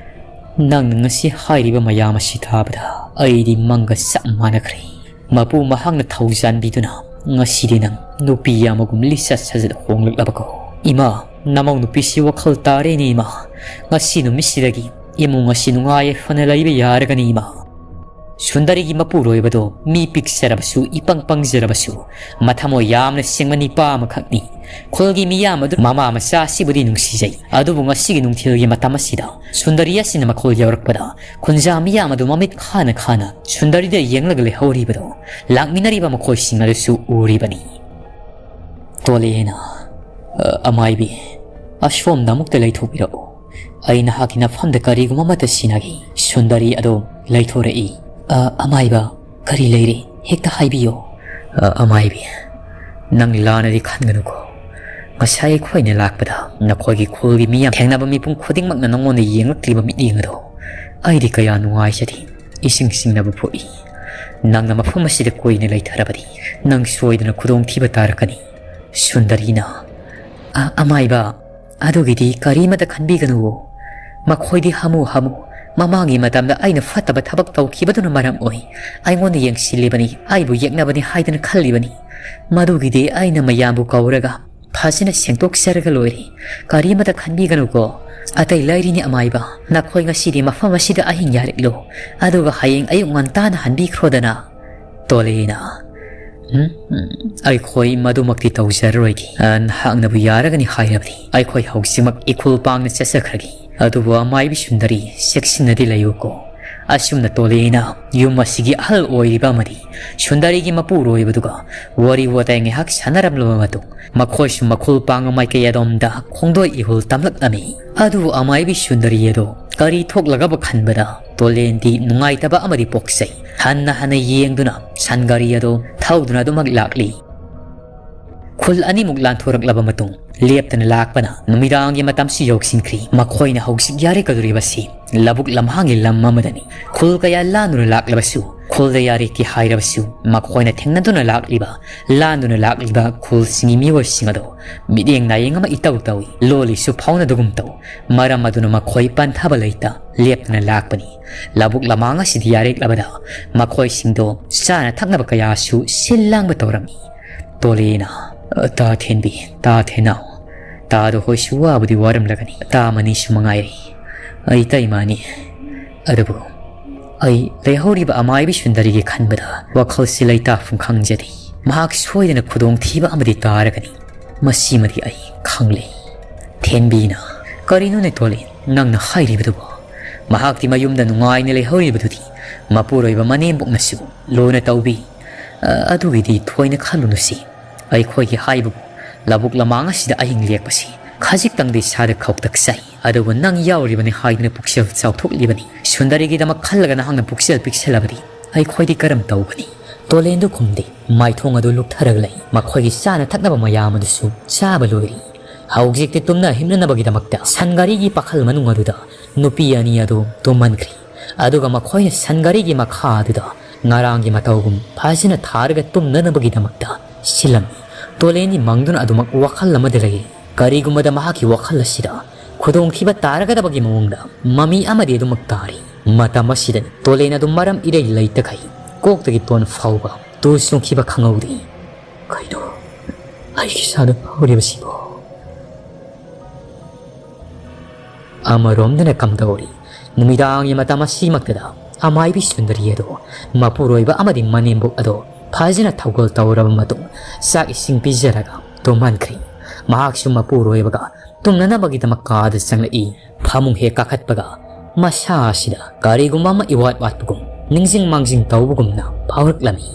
ꯅꯪꯅ ꯉꯁꯤ ꯍꯥꯏꯔꯤꯕ ꯃꯌꯥꯝ ꯑꯁꯤ ꯇꯥꯕꯗ ꯑꯩꯗꯤ ꯃꯪꯒ ꯆꯞ ꯃꯥꯟꯅꯈ꯭ꯔꯦ꯫ ꯃꯄꯨ ꯃꯍꯥꯛꯅ ꯊꯧꯖꯥꯟꯕꯤꯗꯨꯅ ꯉꯁꯤꯗꯤ ꯅꯪ ꯅꯨꯄꯤ ꯑꯃꯒꯨꯝ ꯂꯤꯆꯠ ꯁꯥꯖꯠ ꯍꯣꯡꯂꯛꯂꯕꯀꯣ꯫ ꯏꯃꯥ, ꯅꯃꯧ ꯅꯨꯄꯤꯁꯤ ꯋꯥꯈꯜ ꯇꯥꯔꯦꯅꯦ ꯏꯃꯥ꯫ ꯉꯁꯤ ꯅꯨꯃꯤꯠꯁꯤꯗꯒꯤ ꯏꯃꯨꯡ ꯑꯁꯤ ꯅꯨꯡꯉꯥꯏ ꯌꯥꯏꯐꯅ ꯂꯩꯕ ꯌꯥꯔꯒꯅꯤ ꯏꯃꯥ꯫" ꯁꯨꯟꯗꯔꯤꯒꯤ ꯃꯄꯨꯔꯣꯏꯕꯗꯣ ꯃꯤ ꯄꯤꯛꯆꯔꯕꯁꯨ, ꯏꯄꯪ ꯄꯪꯖꯔꯕꯁꯨ, ꯃꯊꯃꯣꯏ ꯌꯥꯝꯅ ꯁꯦꯡꯕ ꯅꯤꯄꯥ ꯑꯃꯈꯛꯅꯤ꯫ ꯈꯨꯜꯒꯤ ꯃꯤꯌꯥꯝ ꯑꯗꯨ ꯃꯃꯥ ꯃꯆꯥ ꯑꯁꯤꯕꯨꯗꯤ ꯅꯨꯡꯁꯤꯖꯩ, ꯑꯗꯨꯕꯨ ꯉꯁꯤꯒꯤ ꯅꯨꯡꯊꯤꯜꯒꯤ ꯃꯇꯝ ꯑꯁꯤꯗ ꯁꯨꯟꯗꯔꯤ ꯑꯁꯤꯅ ꯃꯈꯣꯜ ꯌꯧꯔꯛꯄꯗ ꯈꯨꯟꯖꯥ ꯃꯤꯌꯥꯝ ꯑꯗꯨ ꯃꯃꯤꯠ ꯈꯥꯅ ꯈꯥꯅ ꯁꯨꯟꯗꯔꯤꯗ ꯌꯦꯡꯂꯒ ꯂꯩꯍꯧꯔꯤꯕꯗꯣ ꯂꯥꯛꯃꯤꯟꯅꯔꯤꯕ ꯃꯈꯣꯏꯁꯤꯡ ꯑꯗꯨꯁꯨ ꯎꯔꯤꯕꯅꯤ꯫ ꯇꯣꯂꯦꯅ, "ꯑ, ꯑꯃꯥꯏꯕꯤ, ꯑꯁꯣꯝꯗ ꯑꯃꯨꯛꯇ ꯂꯩꯊꯣꯛꯄꯤꯔꯛꯎ꯫ ꯑꯩ ꯅꯍꯥꯛꯀꯤ ꯅꯐꯝꯗ ꯀꯔꯤꯒꯨꯝꯕ ꯑꯃꯠꯇ ꯁꯤꯟꯅꯒꯦ꯫" ꯁꯨꯟꯗꯔꯤ ꯑꯗꯣ ꯂꯩꯊꯣꯔꯛꯏ꯫ "ꯑ, ꯑꯃꯥꯏꯕ, ꯀꯔꯤ ꯂꯩꯔꯦ? ꯍꯦꯛꯇ ꯍꯥꯏꯕꯤꯌꯣ꯫" "ꯑ, ꯑꯃꯥꯏꯕꯤ, ꯅꯪ ꯂꯥꯟꯅꯗꯤ ꯈꯟꯒꯅꯨꯀꯣ꯫ ꯉꯁꯥꯏ ꯑꯩꯈꯣꯏꯅ ꯂꯥꯛꯄꯗ ꯅꯈꯣꯏꯒꯤ ꯈꯨꯜꯒꯤ ꯃꯤ ꯌꯥꯝ ꯊꯦꯡꯅꯕ ꯃꯤꯄꯨꯝ ꯈꯨꯗꯤꯡꯃꯛꯅ ꯅꯉꯣꯟꯗ ꯌꯦꯡꯂꯛꯂꯤꯕ ꯃꯤꯠꯌꯦꯡ ꯑꯗꯣ ꯑꯩꯗꯤ ꯀꯌꯥ ꯅꯨꯡꯉꯥꯏꯖꯗꯦ꯫ ꯏꯁꯤꯡ ꯁꯤꯡꯅꯕ ꯄꯣꯛꯏ꯫ ꯅꯪꯅ ꯃꯐꯝ ꯑꯁꯤꯗ ꯀꯨꯏꯅ ꯂꯩꯊꯔꯕꯗꯤ ꯅꯪ ꯁꯣꯏꯗꯅ ꯈꯨꯗꯣꯡꯊꯤꯕ ꯇꯥꯔꯛꯀꯅꯤ꯫" ꯁꯨꯟꯗꯔꯤꯅ, "ꯑ-, ꯑꯃꯥꯏꯕ, ꯑꯗꯨꯒꯤꯗꯤ ꯀꯔꯤꯃꯇ ꯈꯟꯕꯤꯒꯅꯨꯋꯣ꯫ ꯃꯈꯣꯏꯗꯤ ꯍꯥꯃꯨ ꯍꯥꯃꯨ ꯃꯃꯥꯡꯒꯤ ꯃꯇꯝꯗ ꯑꯩꯅ ꯐꯠꯇꯕ ꯊꯕꯛ ꯇꯧꯈꯤꯕꯗꯨꯅ ꯃꯔꯝ ꯑꯣꯏ ꯑꯩꯉꯣꯟꯗ ꯌꯦꯡꯁꯤꯜꯂꯤꯕꯅꯤ, ꯑꯩꯕꯨ ꯌꯦꯛꯅꯕꯅꯤ ꯍꯥꯏꯗꯅ ꯈꯜꯂꯤꯕꯅꯤ꯫ ꯃꯗꯨꯒꯤꯗꯤ ꯑꯩꯅ ꯃꯌꯥꯝꯕꯨ ꯀꯧꯔꯒ ꯐꯖꯅ ꯁꯦꯡꯗꯣꯛꯆꯔꯒ ꯂꯣꯏꯔꯦ꯫ ꯀꯔꯤꯃꯇ ꯈꯟꯕꯤꯒꯅꯨꯀꯣ꯫ ꯑꯇꯩ ꯂꯩꯔꯤꯅꯤ ꯑꯃꯥꯏꯕ, ꯅꯈꯣꯏ ꯉꯁꯤꯗꯤ ꯃꯐꯝ ꯑꯁꯤꯗ ꯑꯍꯤꯡ ꯌꯥꯔꯤꯛꯂꯣ, ꯑꯗꯨꯒ ꯍꯌꯦꯡ ꯑꯌꯨꯛ ꯉꯟꯇꯥꯅ ꯍꯟꯕꯤꯈ꯭ꯔꯣꯗꯅ꯫" ꯇꯣꯂꯦꯅ, "ꯎꯝ, ꯎꯝ, ꯑꯩꯈꯣꯏ ꯃꯗꯨꯃꯛꯇꯤ ꯇꯧꯖꯔꯔꯣꯏꯒꯦ꯫ ꯑ, ꯅꯍꯥꯛꯅꯕꯨ ꯌꯥꯔꯒꯅꯤ ꯍꯥꯏꯔꯕꯗꯤ ꯑꯩꯈꯣꯏ ꯍꯧꯖꯤꯛꯃꯛ ꯏꯈꯨꯜ ꯄꯥꯡꯅ ꯆꯠꯆꯈ꯭ꯔꯒꯦ꯫ ꯑꯗꯨꯕꯨ ꯑꯃꯥꯏꯕꯤ ꯁꯨꯟꯗꯔꯤ, ꯆꯦꯛꯁꯤꯟꯅꯗꯤ ꯂꯩꯌꯨꯀꯣ꯫" ꯑꯁꯨꯝꯅ ꯇꯣꯂꯦꯅ ꯌꯨꯝ ꯑꯁꯤꯒꯤ ꯑꯍꯜ ꯑꯣꯏꯔꯤꯕ ꯑꯃꯗꯤ ꯁꯨꯟꯗꯔꯤꯒꯤ ꯃꯄꯨꯔꯣꯏꯕꯗꯨꯒ ꯋꯥꯔꯤ ꯋꯥꯇꯥꯏ ꯉꯥꯏꯍꯥꯛ ꯁꯥꯟꯅꯔꯝꯂꯕ ꯃꯇꯨꯡ, ꯃꯈꯣꯏꯁꯨ ꯃꯈꯨꯜ ꯄꯥꯡꯕ ꯃꯥꯏꯀꯩ ꯑꯗꯣꯝꯗ ꯈꯣꯡꯗꯣꯏ ꯏꯍꯨꯜ ꯇꯝꯂꯛꯂꯝꯃꯤ꯫ ꯑꯗꯨꯕꯨ ꯑꯃꯥꯏꯕꯤ ꯁꯨꯟꯗꯔꯤ ꯑꯗꯣ ꯀꯔꯤ ꯊꯣꯛꯂꯒꯕ ꯈꯟꯕꯗ ꯇꯣꯂꯦꯟꯗꯤ ꯅꯨꯡꯉꯥꯏꯇꯕ ꯑꯃꯗꯤ ꯄꯣꯛꯆꯩ꯫ ꯍꯟꯅ ꯍꯟꯅ ꯌꯦꯡꯗꯨꯅ ꯁꯟ ꯒꯥꯔꯤ ꯑꯗꯣ ꯊꯧꯗꯨꯅ ꯑꯗꯨꯃꯛ ꯂꯥꯛꯂꯤ꯫ ꯈꯨꯜ ꯑꯅꯤꯃꯨꯛ ꯂꯥꯟꯊꯣꯔꯛꯂꯕ ꯃꯇꯨꯡ, ꯂꯦꯞꯇꯅ ꯂꯥꯛꯄꯅ ꯅꯨꯃꯤꯗꯥꯡꯒꯤ ꯃꯇꯝꯁꯨ ꯌꯧꯁꯤꯟꯈ꯭ꯔꯤ꯫ ꯃꯈꯣꯏꯅ ꯍꯧꯖꯤꯛ ꯌꯥꯔꯦꯀꯗꯧꯔꯤꯕꯁꯤ ꯂꯧꯕꯨꯛ ꯂꯝꯍꯥꯡꯒꯤ ꯂꯝ ꯑꯃꯗꯅꯤ꯫ ꯈꯨꯜ ꯀꯌꯥ ꯂꯥꯟꯗꯨꯅ ꯂꯥꯛꯂꯕꯁꯨ, ꯈꯨꯜꯗ ꯌꯥꯔꯦꯀꯤ ꯍꯥꯏꯔꯕꯁꯨ, ꯃꯈꯣꯏꯅ ꯊꯦꯡꯅꯗꯨꯅ ꯂꯥꯛꯂꯤꯕ, ꯂꯥꯟꯗꯨꯅ ꯂꯥꯛꯂꯤꯕ ꯈꯨꯜꯁꯤꯡꯒꯤ ꯃꯤꯑꯣꯏꯁꯤꯡ ꯑꯗꯣ ꯃꯤꯠꯌꯦꯡ ꯅꯥꯌꯦꯡ ꯑꯃ ꯏꯇꯧ ꯇꯧꯏ꯫ ꯂꯣꯜꯂꯤꯁꯨ ꯐꯥꯎꯅꯗꯒꯨꯝ ꯇꯧ꯫ ꯃꯔꯝ ꯑꯗꯨꯅ ꯃꯈꯣꯏ ꯄꯟꯊꯕ ꯂꯩꯇ ꯂꯦꯞꯇꯅ ꯂꯥꯛꯄꯅꯤ꯫ ꯂꯧꯕꯨꯛ ꯂꯝꯍꯥꯡ ꯑꯁꯤꯗ ꯌꯥꯔꯦꯛꯂꯕꯗ ꯃꯈꯣꯏꯁꯤꯡꯗꯣ ꯆꯥꯅ ꯊꯛꯅꯕ ꯀꯌꯥꯁꯨ ꯁꯤꯜ ꯂꯥꯡꯕ ꯇꯧꯔꯝꯃꯤ꯫ ꯇꯣꯂꯦꯅ, "ꯇꯥ ꯊꯦꯟꯕꯤ, ꯇꯥ ꯊꯦꯅꯥꯎ, ꯇꯥꯗꯣ ꯍꯣꯏꯁꯨ ꯋꯥꯕꯨꯗꯤ ꯋꯥꯔꯝꯂꯒꯅꯤ, ꯇꯥ ꯃꯅꯤꯁꯨ ꯃꯉꯥꯏꯔꯦ꯫ ꯑꯩ ꯏꯇꯩꯃꯅꯤ꯫ ꯑꯗꯨꯕꯨ ꯑꯩ ꯂꯩꯍꯧꯔꯤꯕ ꯑꯃꯥꯏꯕꯤ ꯁꯨꯟꯗꯔꯤꯒꯤ ꯈꯟꯕꯗ ꯋꯥꯈꯜꯁꯤ ꯂꯩꯇꯥꯐꯝ ꯈꯪꯖꯗꯦ꯫ ꯃꯍꯥꯛ ꯁꯣꯏꯗꯅ ꯈꯨꯗꯣꯡꯊꯤꯕ ꯑꯃꯗꯤ ꯇꯥꯔꯒꯅꯤ, ꯃꯁꯤꯃꯗꯤ ꯑꯩ ꯈꯪꯂꯦ꯫" ꯊꯦꯟꯕꯤꯅ, "ꯀꯔꯤꯅꯣꯅꯦ ꯇꯣꯂꯦ, ꯅꯪꯅ ꯍꯥꯏꯔꯤꯕꯗꯨꯕꯣ? ꯃꯍꯥꯛꯇꯤ ꯃꯌꯨꯝꯗ ꯅꯨꯡꯉꯥꯏꯅ ꯂꯩꯍꯧꯔꯤꯕꯗꯨꯗꯤ ꯃꯄꯨꯔꯣꯏꯕ ꯃꯅꯦꯝꯕꯣꯛꯅꯁꯨ ꯂꯨꯅ ꯇꯧꯕꯤ꯫ ꯑ, ꯑꯗꯨꯒꯤꯗꯤ ꯊꯣꯏꯅ ꯈꯜꯂꯨꯅꯨꯁꯤ꯫ ꯑꯩꯈꯣꯏꯒꯤ ꯍꯥꯏꯕꯕꯨ ꯂꯧꯕꯨꯛ ꯂꯃꯥꯡ ꯑꯁꯤꯗ ꯑꯍꯤꯡ ꯂꯦꯛꯄꯁꯤ ꯈꯖꯤꯛꯇꯪꯗꯤ ꯏꯁꯥꯗ ꯈꯧꯇꯛ ꯆꯥꯏ꯫ ꯑꯗꯨꯕꯨ ꯅꯪ ꯌꯥꯎꯔꯤꯕꯅꯤ ꯍꯥꯏꯗꯨꯅ ꯄꯨꯛꯆꯦꯜ ꯆꯥꯎꯊꯣꯛꯂꯤꯕꯅꯤ꯫ ꯁꯨꯟꯗꯔꯤꯒꯤꯗꯃꯛ ꯈꯜꯂꯒ ꯅꯍꯥꯛꯅ ꯄꯨꯛꯆꯦꯜ ꯄꯤꯛꯁꯜꯂꯕꯗꯤ ꯑꯩꯈꯣꯏꯗꯤ ꯀꯔꯝ ꯇꯧꯒꯅꯤ? ꯇꯣꯂꯦꯟꯗꯨ ꯈꯨꯝꯗꯦ꯫ ꯃꯥꯏꯊꯣꯡ ꯑꯗꯨ ꯂꯨꯞꯊꯔꯒ ꯂꯩ꯫ ꯃꯈꯣꯏꯒꯤ ꯆꯥꯅ ꯊꯛꯅꯕ ꯃꯌꯥꯝ ꯑꯗꯨꯁꯨ ꯆꯥꯕ ꯂꯣꯏꯔꯦ꯫ ꯍꯧꯖꯤꯛꯇꯤ ꯇꯨꯝꯅ ꯍꯤꯞꯅꯅꯕꯒꯤꯗꯃꯛꯇ ꯁꯟ ꯒꯥꯔꯤꯒꯤ ꯄꯥꯈꯜ ꯃꯅꯨꯡ ꯑꯗꯨꯗ ꯅꯨꯄꯤ ꯑꯅꯤ ꯑꯗꯨ ꯇꯨꯝꯍꯟꯈ꯭ꯔꯦ꯫ ꯑꯗꯨꯒ ꯃꯈꯣꯏꯅ ꯁꯟ ꯒꯥꯔꯤꯒꯤ ꯃꯈꯥ ꯑꯗꯨꯗ ꯉꯔꯥꯡꯒꯤ ꯃꯇꯧꯒꯨꯝ ꯐꯖꯅ ꯊꯥꯔꯒ ꯇꯨꯝꯅꯅꯕꯒꯤꯗꯃꯛꯇ ꯁꯤꯜꯂꯝꯃꯤ꯫ ꯇꯣꯂꯦꯟꯗꯤ ꯃꯪꯗꯨꯅ ꯑꯗꯨꯃꯛ ꯋꯥꯈꯜ ꯑꯃꯗ ꯂꯩ꯫ ꯀꯔꯤꯒꯨꯝꯕꯗ ꯃꯍꯥꯛꯀꯤ ꯋꯥꯈꯜ ꯑꯁꯤꯗ ꯈꯨꯗꯣꯡꯊꯤꯕ ꯇꯥꯔꯒꯗꯕꯒꯤ ꯃꯑꯣꯡꯗ ꯃꯃꯤ ꯑꯃꯗꯤ ꯑꯗꯨꯃꯛ ꯇꯥꯔꯤ꯫ ꯃꯇꯝ ꯑꯁꯤꯗ ꯇꯣꯂꯦꯟ ꯑꯗꯨ ꯃꯔꯝ ꯏꯔꯩ ꯂꯩꯇꯈꯩ ꯀꯣꯛꯇꯒꯤ ꯇꯣꯟ ꯐꯥꯎꯕ ꯇꯨ ꯆꯨꯡꯈꯤꯕ ꯈꯪꯍꯧꯗꯦ꯫ ꯀꯩꯅꯣ ꯑꯩꯒꯤ ꯏꯁꯥꯗ ꯐꯥꯎꯔꯤꯕꯁꯤꯕꯣ? ꯑꯃꯔꯣꯝꯗꯅ ꯀꯝꯗꯧꯔꯤ? ꯅꯨꯃꯤꯗꯥꯡꯒꯤ ꯃꯇꯝ ꯑꯁꯤꯃꯛꯇꯗ ꯑꯃꯥꯏꯕꯤ ꯁꯨꯟꯗꯔꯤ ꯑꯗꯣ ꯃꯄꯨꯔꯣꯏꯕ ꯑꯃꯗꯤ ꯃꯅꯦꯝꯕꯣꯛ ꯑꯗꯣ ꯐꯖꯅ ꯊꯧꯒꯜ ꯇꯧꯔꯕ ꯃꯇꯨꯡ ꯆꯥꯛ ꯏꯁꯤꯡ ꯄꯤꯖꯔꯒ ꯇꯨꯝꯍꯟꯈ꯭ꯔꯦ꯫ ꯃꯍꯥꯛꯁꯨ ꯃꯄꯨꯔꯣꯏꯕꯒ ꯇꯨꯝꯅꯅꯕꯒꯤꯗꯃꯛ ꯀꯥꯗ ꯆꯪꯂꯛꯏ꯫ ꯐꯃꯨꯡ ꯍꯦꯛ ꯀꯥꯈꯠꯄꯒ ꯃꯁꯥ ꯑꯁꯤꯗ ꯀꯔꯤꯒꯨꯝꯕ ꯑꯃ ꯏꯋꯥꯠ ꯋꯥꯠꯄꯒꯨꯝ, ꯅꯤꯡꯁꯤꯡ ꯃꯥꯡꯖꯤꯡ ꯇꯧꯕꯒꯨꯝꯅ ꯐꯥꯎꯔꯛꯂꯝꯃꯤ꯫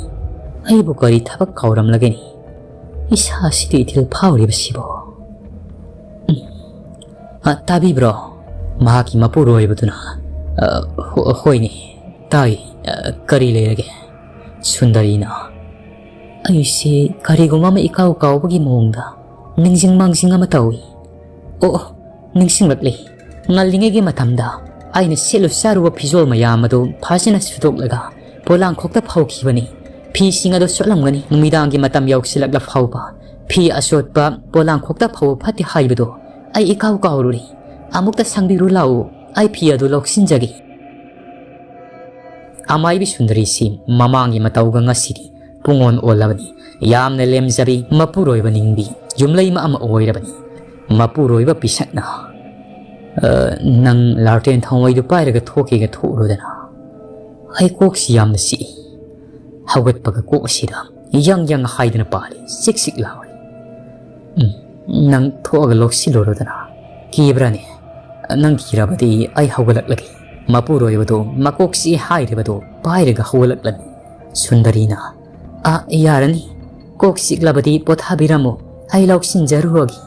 ꯑꯩꯕꯨ ꯀꯔꯤ ꯊꯕꯛ ꯀꯧꯔꯝꯂꯒꯅꯤ? ꯏꯁꯥ ꯑꯁꯤꯗ ꯏꯊꯤꯜ ꯐꯥꯎꯔꯤꯕꯁꯤꯕꯣ? ꯎꯝ꯫ ꯑ, ꯇꯥꯕꯤꯕ꯭ꯔꯣ? ꯃꯍꯥꯛꯀꯤ ꯃꯄꯨꯔꯣꯏꯕꯗꯨꯅ, "ꯑ, ꯍꯣ-, ꯍꯣꯏꯅꯦ, ꯇꯥꯏ꯫ ꯑ, ꯀꯔꯤ ꯂꯩꯔꯒꯦ?" ꯁꯨꯟꯗꯔꯤꯅ, "ꯑꯩꯁꯦ ꯀꯔꯤꯒꯨꯝꯕ ꯑꯃ ꯏꯀꯥꯎ ꯀꯥꯎꯕꯒꯤ ꯃꯑꯣꯡꯗ ꯅꯤꯡꯁꯤꯡ ꯃꯥꯡꯖꯤꯡ ꯑꯃ ꯇꯧꯏ꯫ ꯑꯣ, ꯑꯣ, ꯅꯤꯡꯁꯤꯡꯂꯛꯂꯦ꯫ ꯉꯜꯂꯤꯉꯩꯒꯤ ꯃꯇꯝꯗ ꯑꯩꯅ ꯁꯦꯠꯂꯨ ꯆꯥꯔꯨꯕ ꯐꯤꯖꯣꯜ ꯃꯌꯥꯝ ꯑꯗꯨ ꯐꯖꯅ ꯁꯨꯗꯣꯛꯂꯒ ꯄꯣꯂꯥꯡꯈꯣꯛꯇ ꯐꯧꯈꯤꯕꯅꯤ꯫ ꯐꯤꯁꯤꯡ ꯑꯗꯨ ꯆꯣꯠꯂꯝꯒꯅꯤ꯫ ꯅꯨꯃꯤꯗꯥꯡꯒꯤ ꯃꯇꯝ ꯌꯧꯁꯤꯜꯂꯛꯂ ꯐꯥꯎꯕ ꯐꯤ ꯑꯆꯣꯠꯄ ꯄꯣꯂꯥꯡꯈꯣꯛꯇ ꯐꯧꯕ ꯐꯠꯇꯦ ꯍꯥꯏꯕꯗꯨ ꯑꯩ ꯏꯀꯥꯎ ꯀꯥꯎꯔꯨꯔꯦ꯫ ꯑꯃꯨꯛꯇ ꯁꯪꯕꯤꯔꯨ ꯂꯥꯛꯎ, ꯑꯩ ꯐꯤ ꯑꯗꯨ ꯂꯧꯁꯤꯟꯖꯒꯦ꯫" ꯑꯃꯥꯏꯕꯤ ꯁꯨꯟꯗꯔꯤꯁꯤ ꯃꯃꯥꯡꯒꯤ ꯃꯇꯧꯒ ꯉꯁꯤꯗꯤ ꯄꯨꯡꯑꯣꯟ ꯑꯣꯜꯂꯕꯅꯤ꯫ ꯌꯥꯝꯅ ꯂꯦꯝꯖꯕꯤ, ꯃꯄꯨꯔꯣꯏꯕ ꯅꯤꯡꯕꯤ, ꯌꯨꯝꯂꯩꯃ ꯑꯃ ꯑꯣꯏꯔꯕꯅꯤ꯫ ꯃꯄꯨꯔꯣꯏꯕ ꯄꯤꯁꯛꯅ, "ꯑ, ꯅꯪ ꯂꯥꯔꯇꯦꯟ ꯊꯥꯎꯃꯩꯗꯨ ꯄꯥꯏꯔꯒ ꯊꯣꯛꯀꯦꯒ ꯊꯣꯛꯎꯔꯣꯗꯅ꯫ ꯑꯩ ꯀꯣꯛꯁꯤ ꯌꯥꯝꯅ ꯆꯤꯛꯏ꯫" ꯍꯧꯒꯠꯄꯒ ꯀꯣꯛ ꯑꯁꯤꯗ ꯌꯪ ꯌꯪ ꯍꯥꯏꯗꯨꯅ ꯄꯥꯜꯂꯤ, ꯆꯤꯛ ꯆꯤꯛ ꯂꯥꯎꯔꯤ꯫ "ꯎꯝ, ꯅꯪ ꯊꯣꯛꯑꯒ ꯂꯧꯁꯤꯜꯂꯨꯔꯣꯗꯅ꯫ ꯀꯤꯕ꯭ꯔꯥꯅꯦ? ꯅꯪ ꯀꯤꯔꯕꯗꯤ ꯑꯩ ꯍꯧꯒꯠꯂꯛꯂꯒꯦ꯫" ꯃꯄꯨꯔꯣꯏꯕꯗꯣ ꯃꯀꯣꯛ ꯆꯤꯛꯏ ꯍꯥꯏꯔꯤꯕꯗꯣ ꯄꯥꯏꯔꯒ ꯍꯧꯒꯠꯂꯛꯂꯝꯃꯤ꯫ ꯁꯨꯟꯗꯔꯤꯅ, "ꯑ, ꯌꯥꯔꯅꯤ꯫ ꯀꯣꯛ ꯆꯤꯛꯂꯕꯗꯤ ꯄꯣꯊꯥꯕꯤꯔꯝꯃꯣ꯫ ꯑꯩ ꯂꯧꯁꯤꯟꯖꯔꯨꯔꯒꯦ꯫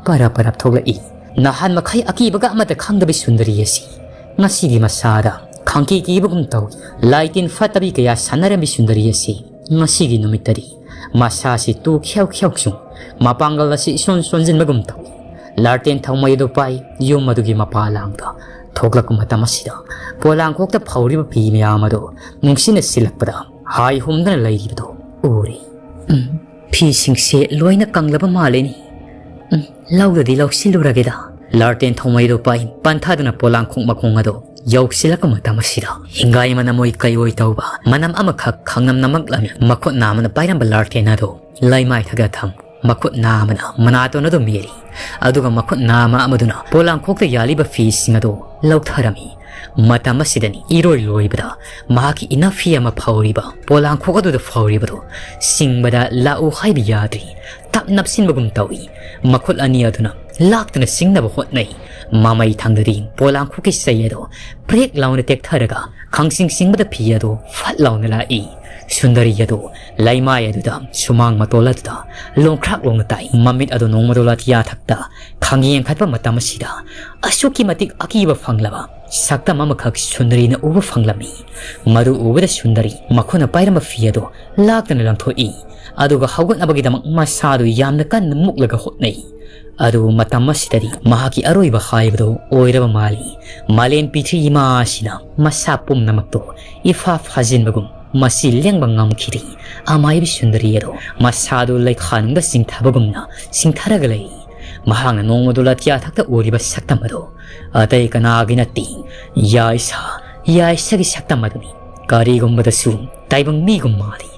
ꯄꯔꯞ ꯄꯔꯞ ꯊꯣꯛꯂꯛꯏ꯫ ꯅꯍꯥꯟ ꯃꯈꯩ ꯑꯀꯤꯕꯒ ꯑꯃꯠꯇ ꯈꯪꯗꯕꯤ ꯁꯨꯟꯗꯔꯤ ꯑꯁꯤ ꯉꯁꯤꯗꯤ ꯃꯁꯥꯗ ꯈꯪꯀꯤ ꯀꯤꯕꯒꯨꯝ ꯇꯧꯏ꯫ ꯂꯥꯏ ꯇꯤꯟ ꯐꯠꯇꯕꯤ ꯀꯌꯥ ꯁꯥꯟꯅꯔꯝꯃꯤ ꯁꯨꯟꯗꯔꯤ ꯑꯁꯤ ꯉꯁꯤꯒꯤ ꯅꯨꯃꯤꯠꯇꯗꯤ ꯃꯁꯥꯁꯤ ꯇꯨ ꯈ꯭ꯌꯧ ꯈ꯭ꯌꯧ ꯁꯨꯡ, ꯃꯄꯥꯡꯒꯜ ꯑꯁꯤ ꯏꯁꯣꯟ ꯁꯣꯟꯖꯤꯟꯕꯒꯨꯝ ꯇꯧꯏ꯫ ꯂꯥꯔꯇꯦꯟ ꯊꯧꯃꯩ ꯑꯗꯨ ꯄꯥꯏ ꯌꯨꯝ ꯑꯗꯨꯒꯤ ꯃꯄꯥꯂꯥꯡꯗ ꯊꯣꯛꯂꯛꯄ ꯃꯇꯝ ꯑꯁꯤꯗ ꯄꯣꯂꯥꯡꯈꯣꯛꯇ ꯐꯧꯔꯤꯕ ꯐꯤ ꯃꯌꯥꯝ ꯑꯗꯨ ꯅꯨꯡꯁꯤꯠꯅ ꯁꯤꯜꯂꯛꯄꯗ ꯍꯥꯏ ꯍꯨꯝꯗꯅ ꯂꯩꯔꯤꯕꯗꯨ ꯎꯔꯦ꯫ ꯎꯝ, ꯐꯤꯁꯤꯡꯁꯦ ꯂꯣꯏꯅ ꯀꯪꯂꯕ ꯃꯥꯜꯂꯦꯅꯦ꯫ ꯎꯝ, ꯂꯧꯗꯗꯤ ꯂꯧꯁꯤꯜꯂꯨꯔꯒꯦꯗ꯫ ꯂꯥꯔꯇꯦꯟ ꯊꯧꯃꯩꯗꯨ ꯄꯥꯏ ꯄꯟꯊꯥꯗꯨꯅ ꯄꯣꯂꯥꯡꯈꯣꯛ ꯃꯈꯣꯡ ꯑꯗꯨ ꯌꯧꯁꯤꯜꯂꯛꯄ ꯃꯇꯝ ꯑꯁꯤꯗ ꯍꯤꯡꯒꯥꯏ ꯃꯅꯝ ꯑꯣꯏ ꯀꯩ ꯑꯣꯏ ꯇꯧꯕ ꯃꯅꯝ ꯑꯃꯈꯛ ꯈꯪꯅꯝ ꯅꯝꯃꯛꯂꯝꯃꯤ꯫ ꯃꯈꯨꯠ ꯅꯥꯝꯃꯅ ꯄꯥꯏꯔꯝꯕ ꯂꯥꯔꯇꯦꯟ ꯑꯗꯨ ꯂꯩꯃꯥꯏ ꯊꯛꯇ ꯊꯝ꯫ ꯃꯈꯨꯠ ꯅꯥꯝꯃꯅ ꯃꯅꯥꯇꯣꯟ ꯑꯗꯨ ꯃꯦꯜꯂꯤ꯫ ꯑꯗꯨꯒ ꯃꯈꯨꯠ ꯅꯥꯝꯃ ꯑꯃꯗꯨꯅ ꯄꯣꯂꯥꯡꯈꯣꯛꯇ ꯌꯥꯜꯂꯤꯕ ꯐꯤꯁꯤꯡ ꯑꯗꯨ ꯂꯧꯊꯔꯝꯃꯤ꯫ ꯃꯇꯝ ꯑꯁꯤꯗꯅꯤ ꯏꯔꯣꯏ ꯂꯣꯏꯕꯗ ꯃꯍꯥꯛꯀꯤ ꯏꯅꯐꯤ ꯑꯃ ꯐꯧꯔꯤꯕ ꯄꯣꯂꯥꯡꯈꯣꯛ ꯑꯗꯨꯗ ꯐꯧꯔꯤꯕꯗꯨ ꯁꯤꯡꯕꯗ ꯂꯥꯛꯎ ꯍꯥꯏꯕ ꯌꯥꯗ꯭ꯔꯤ꯫ ꯇꯞ ꯅꯞꯁꯤꯟꯕꯒꯨꯝ ꯇꯧꯏ꯫ ꯃꯈꯨꯠ ꯑꯅꯤ ꯑꯗꯨꯅ ꯂꯥꯛꯇꯅ ꯁꯤꯡꯅꯕ ꯍꯣꯠꯅꯩ꯫ ꯃꯃꯩ ꯊꯪꯗꯗꯤ ꯄꯣꯂꯥꯡꯈꯣꯛꯀꯤ ꯆꯩ ꯑꯗꯨ ꯄ꯭ꯔꯦꯛ ꯂꯥꯎꯅ ꯇꯦꯛꯊꯔꯒ ꯈꯪꯁꯤꯡ ꯁꯤꯡꯕꯗ ꯐꯤ ꯑꯗꯨ ꯐꯠ ꯂꯥꯎꯅ ꯂꯥꯛꯏ꯫ ꯁꯨꯟꯗꯔꯤ ꯑꯗꯨ ꯂꯩꯃꯥꯏ ꯑꯗꯨꯗ ꯁꯨꯃꯥꯡ ꯃꯇꯣꯜ ꯑꯗꯨꯗ ꯂꯣꯡꯈ꯭ꯔꯥꯛ ꯂꯣꯡꯅ ꯇꯥꯏ꯫ ꯃꯃꯤꯠ ꯑꯗꯨ ꯅꯣꯡꯃꯗꯣ ꯂꯥꯊꯤꯌꯥ ꯊꯛꯇ ꯈꯪꯌꯦꯡ ꯈꯠꯄ ꯃꯇꯝ ꯑꯁꯤꯗ ꯑꯁꯨꯛꯀꯤ ꯃꯇꯤꯛ ꯑꯀꯤꯕ ꯐꯪꯂꯕ ꯁꯛꯇꯝ ꯑꯃꯈꯛ ꯁꯨꯟꯗꯔꯤꯅ ꯎꯕ ꯐꯪꯂꯝꯃꯤ꯫ ꯃꯗꯨ ꯎꯕꯗ ꯁꯨꯟꯗꯔꯤ ꯃꯈꯨꯠꯅ ꯄꯥꯏꯔꯝꯕ ꯐꯤ ꯑꯗꯨ ꯂꯥꯛꯇꯅ ꯂꯪꯊꯣꯛꯏ꯫ ꯑꯗꯨꯒ ꯍꯧꯒꯠꯅꯕꯒꯤꯗꯃꯛ ꯃꯁꯥꯗꯨ ꯌꯥꯝꯅ ꯀꯟꯅ ꯃꯨꯛꯂꯒ ꯍꯣꯠꯅꯩ꯫ ꯑꯗꯨꯕꯨ ꯃꯇꯝ ꯑꯁꯤꯗꯗꯤ ꯃꯍꯥꯛꯀꯤ ꯑꯔꯣꯏꯕ ꯍꯥꯏꯕꯗꯨ ꯑꯣꯏꯔꯕ ꯃꯥꯜꯂꯤ꯫ ꯃꯥꯂꯦꯝ ꯄꯤꯊ꯭ꯔꯤ ꯏꯃꯥ ꯑꯁꯤꯅ ꯃꯁꯥ ꯄꯨꯝꯅꯃꯛꯇꯨ ꯏꯐꯥ ꯐꯥꯖꯤꯟꯕꯒꯨꯝ ꯃꯁꯤ ꯂꯦꯡꯕ ꯉꯝꯈꯤꯗꯦ꯫ ꯑꯃꯥꯏꯕꯤ ꯁꯨꯟꯗꯔꯤ ꯑꯗꯣ ꯃꯁꯥꯗꯨ ꯂꯩꯈꯥ ꯅꯨꯡꯗ ꯆꯤꯡꯊꯕꯒꯨꯝꯅ ꯆꯤꯡꯊꯔꯒ ꯂꯩ꯫ ꯃꯍꯥꯛꯅ ꯅꯣꯡꯃꯗꯨ ꯂꯥꯊꯤꯌꯥ ꯊꯛꯇ ꯎꯔꯤꯕ ꯁꯛꯇꯝ ꯑꯗꯣ ꯑꯇꯩ ꯀꯅꯥꯒꯤ ꯅꯠꯇꯦ, ꯌꯥꯏꯁꯥ, ꯌꯥꯏꯁꯥꯒꯤ ꯁꯛꯇꯝ ꯑꯗꯨꯅꯤ꯫ ꯀꯔꯤꯒꯨꯝꯕꯗꯁꯨ ꯇꯥꯏꯕꯪ ꯃꯤꯒꯨꯝ ꯃꯥꯜꯂꯤ,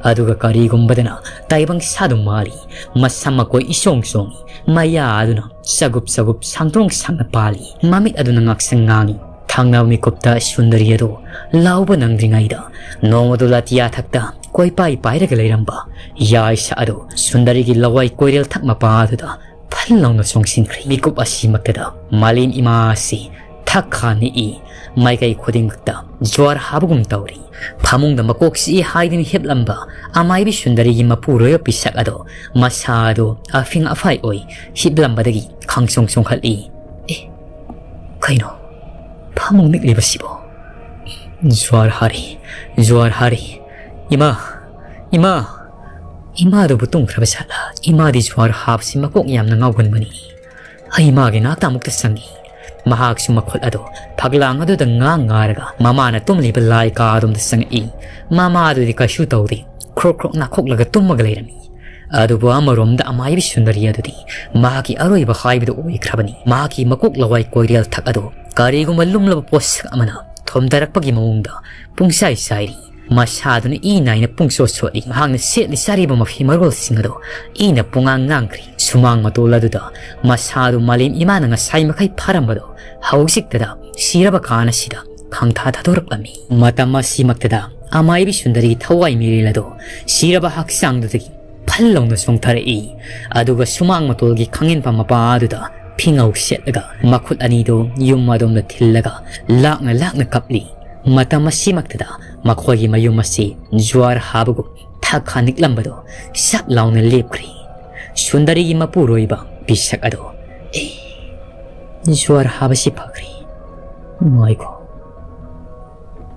ꯑꯗꯨꯒ ꯀꯔꯤꯒꯨꯝꯕꯗꯅ ꯇꯥꯏꯕꯪ ꯁꯥꯗꯨ ꯃꯥꯜꯂꯤ꯫ ꯃꯁꯝ ꯃꯀꯣꯏ ꯏꯁꯣꯡ ꯁꯣꯡꯉꯤ, ꯃꯌꯥ ꯑꯗꯨꯅ ꯆꯒꯨꯞ ꯆꯒꯨꯞ ꯁꯥꯡꯗ꯭ꯔꯣꯡ ꯁꯥꯡꯅ ꯄꯥꯜꯂꯤ꯫ ꯃꯃꯤꯠ ꯑꯗꯨꯅ ꯉꯥꯛꯁꯪ ꯉꯥꯡꯉꯤ꯫ ꯊꯪꯅꯕ ꯃꯤꯀꯨꯞꯇ ꯁꯨꯟꯗꯔꯤ ꯑꯗꯨ ꯂꯥꯎꯕ ꯅꯪꯗ꯭ꯔꯤꯉꯩꯗ ꯅꯣꯡꯃꯗꯨ ꯂꯥꯇꯤꯌꯥ ꯊꯛꯇ ꯀꯣꯏꯄꯥꯏ ꯄꯥꯏꯔꯒ ꯂꯩꯔꯝꯕ ꯌꯥꯏꯁꯥ ꯑꯗꯨ ꯁꯨꯟꯗꯔꯤꯒꯤ ꯂꯋꯥꯏ ꯀꯣꯏꯔꯦꯜ ꯊꯛ ꯃꯄꯥ ꯑꯗꯨꯗ ꯐꯜ ꯂꯥꯎꯅ ꯆꯣꯡꯁꯤꯟꯈ꯭ꯔꯦ꯫ ꯃꯤꯀꯨꯞ ꯑꯁꯤꯃꯛꯇꯗ ꯃꯥꯂꯦꯝ ꯏꯃꯥ ꯑꯁꯤ ꯊꯛ ꯈꯥ ꯅꯤꯛꯏ꯫ ꯃꯥꯏꯀꯩ ꯈꯨꯗꯤꯡꯃꯛꯇ ꯖ꯭ꯋꯥꯔ ꯍꯥꯕꯒꯨꯝ ꯇꯧꯔꯤ꯫ ꯐꯃꯨꯡꯗ ꯃꯀꯣꯛ ꯆꯤꯛꯏ ꯍꯥꯏꯗꯨꯅ ꯍꯤꯞꯂꯝꯕ ꯑꯃꯥꯏꯕꯤ ꯁꯨꯟꯗꯔꯤꯒꯤ ꯃꯄꯨꯔꯣꯏꯕ ꯄꯤꯁꯛ ꯑꯗꯣ ꯃꯁꯥꯗꯣ ꯑꯐꯤꯡ ꯑꯐꯥꯏ ꯑꯣꯏ ꯍꯤꯞꯂꯝꯕꯗꯒꯤ ꯈꯪꯆꯣꯡ ꯆꯣꯡꯈꯠꯂꯤ꯫ ꯑꯦ, ꯀꯩꯅꯣ? ꯐꯃꯨꯡ ꯅꯤꯛꯂꯤꯕꯁꯤꯕꯣ? ꯖ꯭ꯋꯥꯔ ꯍꯥꯔꯤ, ꯖ꯭ꯋꯥꯔ ꯍꯥꯔꯤ꯫ ꯏꯃꯥ, ꯏꯃꯥ꯫ ꯏꯃꯥꯗꯨꯕꯨ ꯇꯨꯝꯈ꯭ꯔꯕ ꯖꯥꯠꯂꯥ? ꯏꯃꯥꯗꯤ ꯖ꯭ꯋꯥꯔ ꯍꯥꯕꯁꯤ ꯃꯀꯣꯛ ꯌꯥꯝꯅ ꯉꯥꯎꯒꯟꯕꯅꯤ꯫ ꯑꯩ ꯃꯥꯒꯤ ꯅꯥꯛꯇ ꯑꯃꯨꯛꯇ ꯆꯪꯏ꯫ ꯃꯍꯥꯛꯁꯨ ꯃꯈꯨꯠ ꯑꯗꯣ ꯐꯛꯂꯥꯡ ꯑꯗꯨꯗ ꯉꯥ ꯉꯥꯔꯒ ꯃꯃꯥꯅ ꯇꯨꯝꯂꯤꯕ ꯂꯥꯏ ꯀꯥ ꯑꯗꯣꯝꯗ ꯆꯪꯉꯛꯏ꯫ ꯃꯃꯥꯗꯨꯗꯤ ꯀꯩꯁꯨ ꯇꯧꯗꯦ, ꯈ꯭ꯔꯣꯛ ꯈ꯭ꯔꯣꯛ ꯅꯥꯈꯣꯛꯂꯒ ꯇꯨꯝꯃꯒ ꯂꯩꯔꯝꯃꯤ꯫ ꯑꯗꯨꯕꯨ ꯑꯃꯔꯣꯝꯗ ꯑꯃꯥꯏꯕꯤ ꯁꯨꯟꯗꯔꯤ ꯑꯗꯨꯗꯤ ꯃꯍꯥꯛꯀꯤ ꯑꯔꯣꯏꯕ ꯍꯥꯏꯕꯗꯨ ꯑꯣꯏꯈ꯭ꯔꯕꯅꯤ꯫ ꯃꯍꯥꯛꯀꯤ ꯃꯀꯣꯛ ꯂꯋꯥꯏ ꯀꯣꯏꯔꯦꯜ ꯊꯛ ꯑꯗꯨ ꯀꯔꯤꯒꯨꯝꯕ ꯂꯨꯝꯂꯕ ꯄꯣꯠꯁꯛ ꯑꯃꯅ ꯊꯣꯝꯊꯔꯛꯄꯒꯤ ꯃꯑꯣꯡꯗ ꯄꯨꯡꯆꯥꯏ ꯆꯥꯏꯔꯤ꯫ ꯃꯁꯥꯗꯨꯅ ꯏ ꯅꯥꯏꯅ ꯄꯨꯡꯆꯣꯠ ꯆꯣꯠꯂꯤ꯫ ꯃꯍꯥꯛꯅ ꯁꯦꯠꯂꯤ ꯆꯥꯔꯤꯕ ꯃꯐꯤ ꯃꯔꯣꯜꯁꯤꯡ ꯑꯗꯣ ꯏꯅ ꯄꯨꯡꯉꯥꯡ ꯉꯥꯡꯈ꯭ꯔꯤ꯫ ꯁꯨꯃꯥꯡ ꯃꯇꯣꯜ ꯑꯗꯨꯗ ꯃꯁꯥꯗꯨ ꯃꯥꯂꯦꯝ ꯏꯃꯥꯅ ꯉꯁꯥꯏ ꯃꯈꯩ ꯐꯥꯔꯝꯕꯗꯣ ꯍꯧꯖꯤꯛꯇꯗ ꯁꯤꯔꯕ ꯀꯥꯟ ꯑꯁꯤꯗ ꯈꯪꯊꯥ ꯊꯥꯗꯣꯔꯛꯂꯝꯃꯤ꯫ ꯃꯇꯝ ꯑꯁꯤꯃꯛꯇꯗ ꯑꯃꯥꯏꯕꯤ ꯁꯨꯟꯗꯔꯤꯒꯤ ꯊꯋꯥꯏ ꯃꯤꯔꯦꯜ ꯑꯗꯣ ꯁꯤꯔꯕ ꯍꯛꯆꯥꯡꯗꯨꯗꯒꯤ ꯐꯜ ꯂꯥꯎꯅ ꯆꯣꯡꯊꯔꯛꯏ꯫ ꯑꯗꯨꯒ ꯁꯨꯃꯥꯡ ꯃꯇꯣꯜꯒꯤ ꯈꯥꯡꯉꯦꯟꯐꯝ ꯃꯄꯥ ꯑꯗꯨꯗ ꯐꯤꯉꯧ ꯁꯦꯠꯂꯒ ꯃꯈꯨꯠ ꯑꯅꯤꯗꯨ ꯌꯨꯝ ꯑꯗꯣꯝꯗ ꯊꯤꯜꯂꯒ ꯂꯥꯛꯅ ꯂꯥꯛꯅ ꯀꯞꯂꯤ꯫ ꯃꯇꯝ ꯑꯁꯤꯃꯛꯇꯗ ꯃꯈꯣꯏꯒꯤ ꯃꯌꯨꯝ ꯑꯁꯤ ꯖ꯭ꯋꯥꯔ ꯍꯥꯕꯒꯨꯝ ꯊꯛ ꯈꯥ ꯅꯤꯛꯂꯝꯕꯗꯣ ꯁꯞ ꯂꯥꯎꯅ ꯂꯦꯞꯈ꯭ꯔꯤ꯫ ꯁꯨꯟꯗꯔꯤꯒꯤ ꯃꯄꯨꯔꯣꯏꯕ ꯄꯤꯁꯛ ꯑꯗꯣ, "ꯑꯦ, ꯖ꯭ꯋꯥꯔ ꯍꯥꯕꯁꯤ ꯐꯈ꯭ꯔꯦ꯫ ꯉꯥꯏꯈꯣ,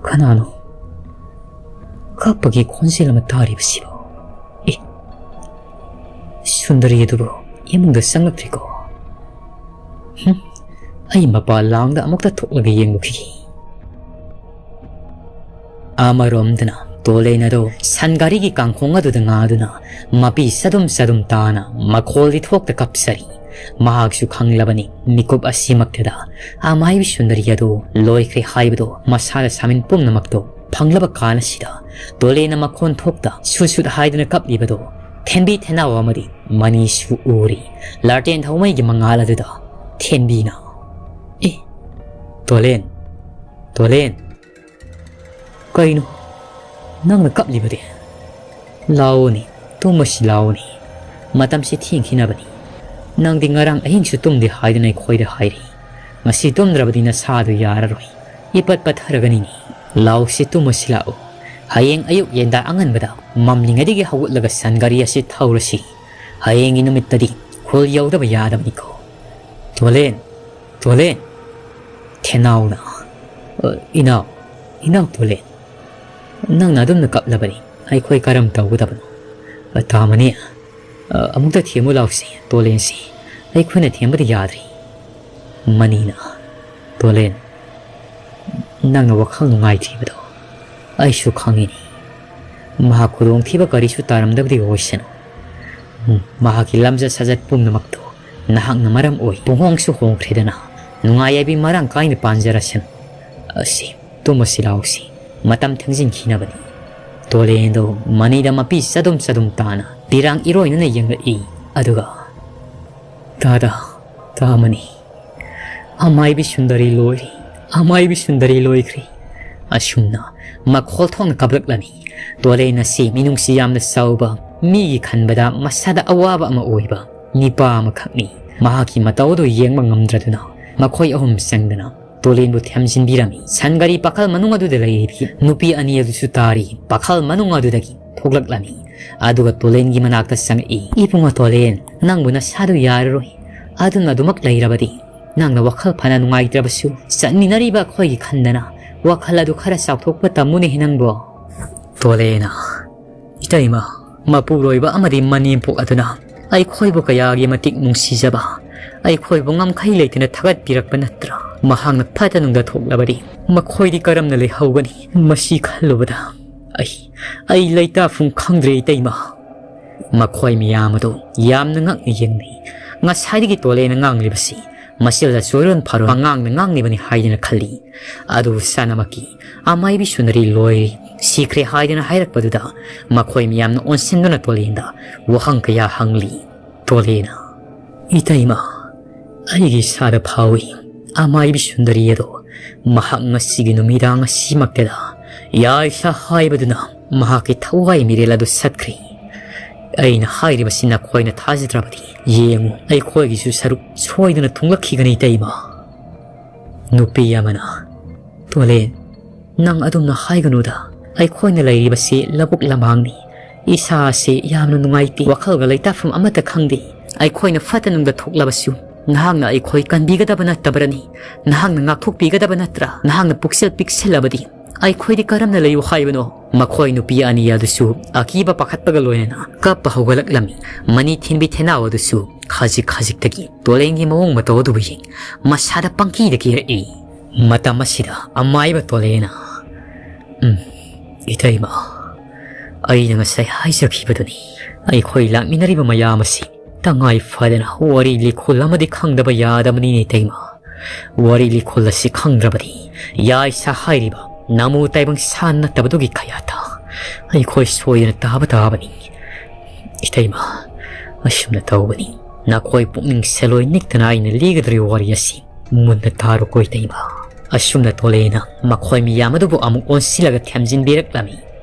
ꯀꯅꯥꯅꯣ ꯀꯞꯄꯒꯤ ꯈꯣꯟꯖꯦꯜ ꯑꯃ ꯇꯥꯔꯤꯕꯁꯤꯕꯣ? ꯑꯦ, ꯁꯨꯟꯗꯔꯤ ꯑꯗꯨꯕꯨ ꯏꯃꯨꯡꯗ ꯆꯪꯂꯛꯇ꯭ꯔꯤꯀꯣ? ꯍꯨꯝ, ꯑꯩ ꯃꯄꯥꯟ ꯂꯥꯡꯗ ꯑꯃꯨꯛꯇ ꯊꯣꯛꯂꯒ ꯌꯦꯡꯂꯨꯈꯤꯒꯦ꯫" ꯑꯃꯔꯣꯝꯗꯅ ꯇꯣꯂꯦꯟ ꯑꯗꯨ ꯁꯟ ꯒꯥꯔꯤꯒꯤ ꯀꯥꯡꯈꯣꯡ ꯑꯗꯨꯗ ꯉꯥꯗꯨꯅ ꯃꯄꯤ ꯆꯗꯨꯝ ꯆꯗꯨꯝ ꯇꯥꯅ ꯃꯈꯣꯜꯗꯤ ꯊꯣꯛꯇ ꯀꯞꯆꯔꯤ꯫ ꯃꯍꯥꯛꯁꯨ ꯈꯪꯂꯕꯅꯤ, ꯃꯤꯀꯨꯞ ꯑꯁꯤꯃꯛꯇꯗ ꯑꯃꯥꯏꯕꯤ ꯁꯨꯟꯗꯔꯤ ꯑꯗꯨ ꯂꯣꯏꯈ꯭ꯔꯦ ꯍꯥꯏꯕꯗꯨ ꯃꯁꯥꯗ ꯁꯥꯃꯤꯟ ꯄꯨꯝꯅꯃꯛꯇꯨ ꯐꯪꯂꯕ ꯀꯥꯟ ꯑꯁꯤꯗ ꯇꯣꯂꯦꯟꯅ ꯃꯈꯣꯟ ꯊꯣꯛꯇ ꯁꯨꯠ ꯁꯨꯠ ꯍꯥꯏꯗꯨꯅ ꯀꯞꯂꯤꯕꯗꯨ ꯊꯦꯝꯕꯤ ꯊꯦꯅꯥꯎ ꯑꯃꯗꯤ ꯃꯅꯤꯁꯨ ꯎꯔꯤ꯫ ꯂꯥꯇꯦꯟ ꯊꯧꯃꯩꯒꯤ ꯃꯉꯥꯜ ꯑꯗꯨꯗ ꯊꯦꯝꯕꯤꯅ, "ꯑꯦ, ꯇꯣꯂꯦꯟ, ꯇꯣꯂꯦꯟ, ꯀꯩꯅꯣ? ꯅꯪꯅ ꯀꯞꯂꯤꯕꯗꯤ? ꯂꯥꯛꯑꯣꯅꯦ, ꯇꯨꯝꯃꯁꯤ ꯂꯥꯛꯑꯣꯅꯦ꯫ ꯃꯇꯝꯁꯤ ꯊꯦꯡꯈꯤꯅꯕꯅꯤ꯫ ꯅꯪꯗꯤ ꯉꯔꯥꯡ ꯑꯍꯤꯡꯁꯨ ꯇꯨꯝꯗꯦ ꯍꯥꯏꯗꯨꯅ ꯑꯩꯈꯣꯏꯗ ꯍꯥꯏꯔꯤ꯫ ꯉꯁꯤ ꯇꯨꯝꯗ꯭ꯔꯕꯗꯤ ꯅꯁꯥꯗꯨ ꯌꯥꯔꯔꯣꯏ꯫ ꯏꯄꯠ ꯄꯠꯊꯔꯒꯅꯤꯅꯦ꯫ ꯂꯥꯎꯁꯤ, ꯇꯨꯝꯃꯁꯤ ꯂꯥꯛꯑꯣ꯫ ꯍꯌꯦꯡ ꯑꯌꯨꯛ ꯌꯦꯟꯗꯥ ꯑꯉꯟꯕꯗ ꯃꯝꯂꯤꯉꯩꯗꯒꯤ ꯍꯧꯒꯠꯂꯒ ꯁꯟ ꯒꯥꯔꯤ ꯑꯁꯤ ꯊꯧꯔꯁꯤ꯫ ꯍꯌꯦꯡꯒꯤ ꯅꯨꯃꯤꯠꯇꯗꯤ ꯈꯨꯜ ꯌꯧꯗꯕ ꯌꯥꯗꯕꯅꯤꯀꯣ꯫ ꯇꯣꯂꯦꯟ, ꯇꯣꯂꯦꯟ꯫ ꯊꯦꯅꯥꯎꯅ, "ꯑ, ꯏꯅꯥꯎ, ꯏꯅꯥꯎ ꯇꯣꯂꯦꯟ, ꯅꯪꯅ ꯑꯗꯨꯝꯅ ꯀꯞꯂꯕꯗꯤ ꯑꯩꯈꯣꯏ ꯀꯔꯝ ꯇꯧꯒꯗꯕꯅꯣ?" "ꯑ, ꯇꯥꯃꯅꯤ, ꯑ, ꯑꯃꯨꯛꯇ ꯊꯦꯝꯃꯨ ꯂꯥꯎꯁꯤ, ꯇꯣꯂꯦꯟꯁꯤ꯫ ꯑꯩꯈꯣꯏꯅ ꯊꯦꯝꯕꯗꯤ ꯌꯥꯗ꯭ꯔꯤ꯫" ꯃꯅꯤꯅ, "ꯇꯣꯂꯦꯟ, ꯅꯪꯅ ꯋꯥꯈꯜ ꯅꯨꯡꯉꯥꯏꯇ꯭ꯔꯤꯕꯗꯣ ꯑꯩꯁꯨ ꯈꯪꯉꯤꯅꯤ꯫ ꯃꯍꯥꯛ ꯈꯨꯗꯣꯡꯊꯤꯕ ꯀꯔꯤꯁꯨ ꯇꯥꯔꯝꯗꯕꯗꯤ ꯑꯣꯏꯁꯅꯨ꯫ ꯎꯝ, ꯃꯍꯥꯛꯀꯤ ꯂꯝꯆꯠ ꯁꯥꯖꯠ ꯄꯨꯝꯅꯃꯛꯇꯨ ꯅꯍꯥꯛꯅ ꯃꯔꯝ ꯑꯣꯏ꯫ ꯄꯨꯡꯍꯣꯡꯁꯨ ꯍꯣꯡꯈ꯭ꯔꯦꯗꯅ, ꯅꯨꯡꯉꯥꯏ ꯌꯥꯏꯕꯤ ꯃꯔꯥꯡ ꯀꯥꯏꯅ ꯄꯥꯟꯖꯔꯁꯅꯨ꯫ ꯑꯁꯤ, ꯇꯨꯝꯃꯁꯤ ꯂꯥꯎꯁꯤ, ꯃꯇꯝ ꯊꯦꯡꯖꯤꯟꯈꯤꯅꯕꯅꯤ꯫" ꯇꯣꯂꯦꯟꯗꯣ ꯃꯅꯤꯗ ꯃꯄꯤ ꯆꯗꯨꯝ ꯆꯗꯨꯝ ꯇꯥꯅ ꯄꯤꯔꯥꯡ ꯏꯔꯣꯏꯅꯅ ꯌꯦꯡꯂꯛꯏ꯫ ꯑꯗꯨꯒ, "ꯇꯥꯗ, ꯇꯥꯃꯅꯤ, ꯑꯃꯥꯏꯕꯤ ꯁꯨꯟꯗꯔꯤ ꯂꯣꯏꯔꯦ, ꯑꯃꯥꯏꯕꯤ ꯁꯨꯟꯗꯔꯤ ꯂꯣꯏꯈ꯭ꯔꯦ꯫" ꯑꯁꯨꯝꯅ ꯃꯈꯣꯜ ꯊꯣꯛꯅ ꯀꯞꯂꯛꯂꯝꯃꯤ꯫ ꯇꯣꯂꯦꯟ ꯑꯁꯤ ꯃꯤꯅꯨꯡꯁꯤ ꯌꯥꯝꯅ ꯆꯥꯎꯕ, ꯃꯤꯒꯤ ꯈꯟꯕꯗ ꯃꯁꯥꯗ ꯑꯋꯥꯕ ꯑꯃ ꯑꯣꯏꯕ ꯅꯤꯄꯥ ꯑꯃꯈꯛꯅꯤ꯫ ꯃꯍꯥꯛꯀꯤ ꯃꯇꯧ ꯑꯗꯨ ꯌꯦꯡꯕ ꯉꯝꯗ꯭ꯔꯗꯨꯅ ꯃꯈꯣꯏ ꯑꯍꯨꯝ ꯆꯪꯗꯅ ꯇꯣꯂꯦꯟꯕꯨ ꯊꯦꯝꯖꯤꯟꯕꯤꯔꯝꯃꯤ꯫ ꯁꯟ ꯒꯥꯔꯤ ꯄꯥꯈꯜ ꯃꯅꯨꯡ ꯑꯗꯨꯗ ꯂꯩꯔꯤꯕꯤ ꯅꯨꯄꯤ ꯑꯅꯤ ꯑꯗꯨꯁꯨ ꯇꯥꯔꯤ ꯄꯥꯈꯜ ꯃꯅꯨꯡ ꯑꯗꯨꯗꯒꯤ ꯊꯣꯛꯂꯛꯂꯝꯃꯤ꯫ ꯑꯗꯨꯒ ꯇꯣꯂꯦꯟꯒꯤ ꯃꯅꯥꯛꯇ ꯆꯪꯉꯛꯏ꯫ "ꯏꯕꯨꯡꯉꯣ ꯇꯣꯂꯦꯟ, ꯅꯪꯕꯨ ꯅꯁꯥꯗꯨ ꯌꯥꯔꯔꯣꯏ꯫ ꯑꯗꯨꯝꯅ ꯑꯗꯨꯃꯛ ꯂꯩꯔꯕꯗꯤ ꯅꯪꯅ ꯋꯥꯈꯜ ꯐꯅ ꯅꯨꯡꯉꯥꯏꯇ꯭ꯔꯕꯁꯨ, ꯆꯠꯃꯤꯟꯅꯔꯤꯕ ꯑꯩꯈꯣꯏꯒꯤ ꯈꯟꯗꯅ ꯋꯥꯈꯜ ꯑꯗꯨ ꯈꯔ ꯆꯥꯎꯊꯣꯛꯄ ꯇꯝꯃꯨꯅꯦꯍꯦ ꯅꯪꯕꯣ꯫" ꯇꯣꯂꯦꯅ, "ꯏꯇꯩꯃ, ꯃꯄꯨꯔꯣꯏꯕ ꯑꯃꯗꯤ ꯃꯅꯦꯝꯄꯣꯛ ꯑꯗꯨꯅ ꯑꯩꯈꯣꯏꯕꯨ ꯀꯌꯥꯒꯤ ꯃꯇꯤꯛ ꯅꯨꯡꯁꯤꯖꯕ, ꯑꯩꯈꯣꯏꯕꯨ ꯉꯝꯈꯩ ꯂꯩꯇꯅ ꯊꯥꯒꯠꯄꯤꯔꯛꯄ ꯅꯠꯇ꯭ꯔꯥ? ꯃꯍꯥꯛꯅ ꯐꯠꯇ ꯅꯨꯡꯗ ꯊꯣꯛꯂꯕꯗꯤ ꯃꯈꯣꯏꯗꯤ ꯀꯔꯝꯅ ꯂꯩꯍꯧꯒꯅꯤ? ꯃꯁꯤ ꯈꯜꯂꯨꯕꯗ ꯑꯩ, ꯑꯩ ꯂꯩꯇꯥꯐꯝ ꯈꯪꯗ꯭ꯔꯦ ꯏꯇꯩꯃ꯫" ꯃꯈꯣꯏ ꯃꯌꯥꯝ ꯑꯗꯨ ꯌꯥꯝꯅ ꯉꯛꯅ ꯌꯦꯡꯅꯩ꯫ ꯉꯁꯥꯏꯗꯒꯤ ꯇꯣꯂꯦꯅ ꯉꯥꯡꯂꯤꯕꯁꯤ ꯃꯁꯤꯗ ꯆꯣꯏꯔꯣꯟ ꯐꯥꯔꯣꯟ ꯑꯉꯥꯡꯅ ꯉꯥꯡꯂꯤꯕꯅꯤ ꯍꯥꯏꯗꯅ ꯈꯜꯂꯤ꯫ ꯑꯗꯨꯕꯨ ꯁꯅꯥꯃꯛꯀꯤ ꯑꯃꯥꯏꯕꯤ ꯁꯨꯟꯗꯔꯤ ꯂꯣꯏꯔꯦ, ꯁꯤꯈ꯭ꯔꯦ ꯍꯥꯏꯗꯨꯅ ꯍꯥꯏꯔꯛꯄꯗꯨꯗ ꯃꯈꯣꯏ ꯃꯌꯥꯝꯅ ꯑꯣꯟꯁꯤꯟꯗꯨꯅ ꯇꯣꯂꯦꯟꯗ ꯋꯥꯍꯪ ꯀꯌꯥ ꯍꯪꯂꯤ꯫ ꯇꯣꯂꯦꯅ, "ꯏꯇꯩꯃ, ꯑꯩꯒꯤ ꯏꯁꯥꯗ ꯐꯥꯎꯏ, ꯑꯃꯥꯏꯕꯤ ꯁꯨꯟꯗꯔꯤ ꯑꯗꯣ ꯃꯍꯥꯛ ꯉꯁꯤꯒꯤ ꯅꯨꯃꯤꯗꯥꯡ ꯑꯁꯤꯃꯛꯇꯗ ꯌꯥꯏꯁꯥ ꯍꯥꯏꯕꯗꯨꯅ ꯃꯍꯥꯛꯀꯤ ꯊꯋꯥꯏ ꯃꯤꯔꯦꯜ ꯑꯗꯨ ꯁꯠꯈ꯭ꯔꯦ꯫ ꯑꯩꯅ ꯍꯥꯏꯔꯤꯕꯁꯤ ꯅꯈꯣꯏꯅ ꯊꯥꯖꯗ꯭ꯔꯕꯗꯤ ꯌꯦꯡꯉꯨ, ꯑꯩꯈꯣꯏꯒꯤꯁꯨ ꯁꯔꯨꯛ ꯁꯣꯏꯗꯅ ꯊꯨꯡꯂꯛꯈꯤꯒꯅꯤ ꯏꯇꯩꯃ꯫" ꯅꯨꯄꯤ ꯑꯃꯅ, "ꯇꯣꯂꯦꯟ, ꯅꯪ ꯑꯗꯨꯝꯅ ꯍꯥꯏꯒꯅꯨꯗ꯫ ꯑꯩꯈꯣꯏꯅ ꯂꯩꯔꯤꯕꯁꯤ ꯂꯧꯕꯨꯛ ꯂꯝꯍꯥꯡꯅꯤ꯫ ꯏꯁꯥꯁꯤ ꯌꯥꯝꯅ ꯅꯨꯡꯉꯥꯏꯇꯦ꯫ ꯋꯥꯈꯜꯒ ꯂꯩꯇꯥꯐꯝ ꯑꯃꯠꯇ ꯈꯪꯗꯦ꯫ ꯑꯩꯈꯣꯏꯅ ꯐꯠꯇ ꯅꯨꯡꯗ ꯊꯣꯛꯂꯕꯁꯨ ꯅꯍꯥꯛꯅ ꯑꯩꯈꯣꯏ ꯀꯟꯕꯤꯒꯗꯕ ꯅꯠꯇꯕ꯭ꯔꯅꯤ? ꯅꯍꯥꯛꯅ ꯉꯥꯛꯊꯣꯛꯄꯤꯒꯗꯕ ꯅꯠꯇ꯭ꯔꯥ? ꯅꯍꯥꯛꯅ ꯄꯨꯛꯆꯦꯜ ꯄꯤꯛꯁꯤꯜꯂꯕꯗꯤ ꯑꯩꯈꯣꯏꯗꯤ ꯀꯔꯝꯅ ꯂꯩꯌꯨ ꯍꯥꯏꯕꯅꯣ?" ꯃꯈꯣꯏ ꯅꯨꯄꯤ ꯑꯅꯤ ꯑꯗꯨꯁꯨ ꯑꯀꯤꯕ ꯄꯥꯈꯠꯄꯒ ꯂꯣꯏꯅꯅ ꯀꯞꯄ ꯍꯧꯒꯠꯂꯛꯂꯝꯃꯤ꯫ ꯃꯅꯤ ꯊꯤꯟꯕꯤ ꯊꯦꯅꯥꯎ ꯑꯗꯨꯁꯨ ꯈꯖꯤꯛ ꯈꯖꯤꯛꯇꯒꯤ ꯇꯣꯂꯦꯟꯒꯤ ꯃꯑꯣꯡ ꯃꯇꯧ ꯑꯗꯨꯕꯨ ꯌꯦꯡ ꯃꯁꯥꯗ ꯄꯪꯀꯤꯗ ꯀꯤꯔꯛꯏ꯫ ꯃꯇꯝ ꯑꯁꯤꯗ ꯑꯃꯥꯏꯕ ꯇꯣꯂꯦꯅ, "ꯎꯝ, ꯏꯇꯩꯃ, ꯑꯩꯅ ꯉꯁꯥꯏ ꯍꯥꯏꯖꯈꯤꯕꯗꯨꯅꯤ꯫ ꯑꯩꯈꯣꯏ ꯂꯥꯛꯃꯤꯟꯅꯔꯤꯕ ꯃꯌꯥꯝ ꯑꯁꯤ ꯇꯉꯥꯏ ꯐꯗꯅ ꯋꯥꯔꯤ ꯂꯤꯈꯣꯜ ꯑꯃꯗꯤ ꯈꯪꯗꯕ ꯌꯥꯗꯕꯅꯤꯅꯦ ꯏꯇꯩꯃ꯫ ꯋꯥꯔꯤ ꯂꯤꯈꯣꯜ ꯑꯁꯤ ꯈꯪꯗ꯭ꯔꯕꯗꯤ ꯌꯥꯏꯁꯥ ꯍꯥꯏꯔꯤꯕ ꯅꯃꯨ ꯇꯥꯏꯕꯪ ꯁꯥ ꯅꯠꯇꯕꯗꯨꯒꯤ ꯀꯌꯥꯠꯇ ꯑꯩꯈꯣꯏ ꯁꯣꯏꯗꯅ ꯇꯥꯕ ꯇꯥꯕꯅꯤ꯫ ꯏꯇꯩꯃ, ꯑꯁꯨꯝꯅ ꯇꯧꯕꯅꯤ꯫ ꯅꯈꯣꯏ ꯄꯨꯛꯅꯤꯡ ꯁꯦꯜꯂꯣꯏ ꯅꯤꯛꯇꯅ ꯑꯩꯅ ꯂꯤꯒꯗꯧꯔꯤꯕ ꯋꯥꯔꯤ ꯑꯁꯤ ꯃꯨꯟꯅ ꯇꯥꯔꯣꯀꯣ ꯏꯇꯩꯃ꯫" ꯑꯁꯨꯝꯅ ꯇꯣꯂꯦꯅ ꯃꯈꯣꯏ ꯃꯤꯌꯥꯝ ꯑꯗꯨꯕꯨ ꯑꯃꯨꯛ ꯑꯣꯟꯁꯤꯜꯂꯒ ꯊꯦꯝꯖꯤꯟꯕꯤꯔꯛꯂꯝꯃꯤ꯫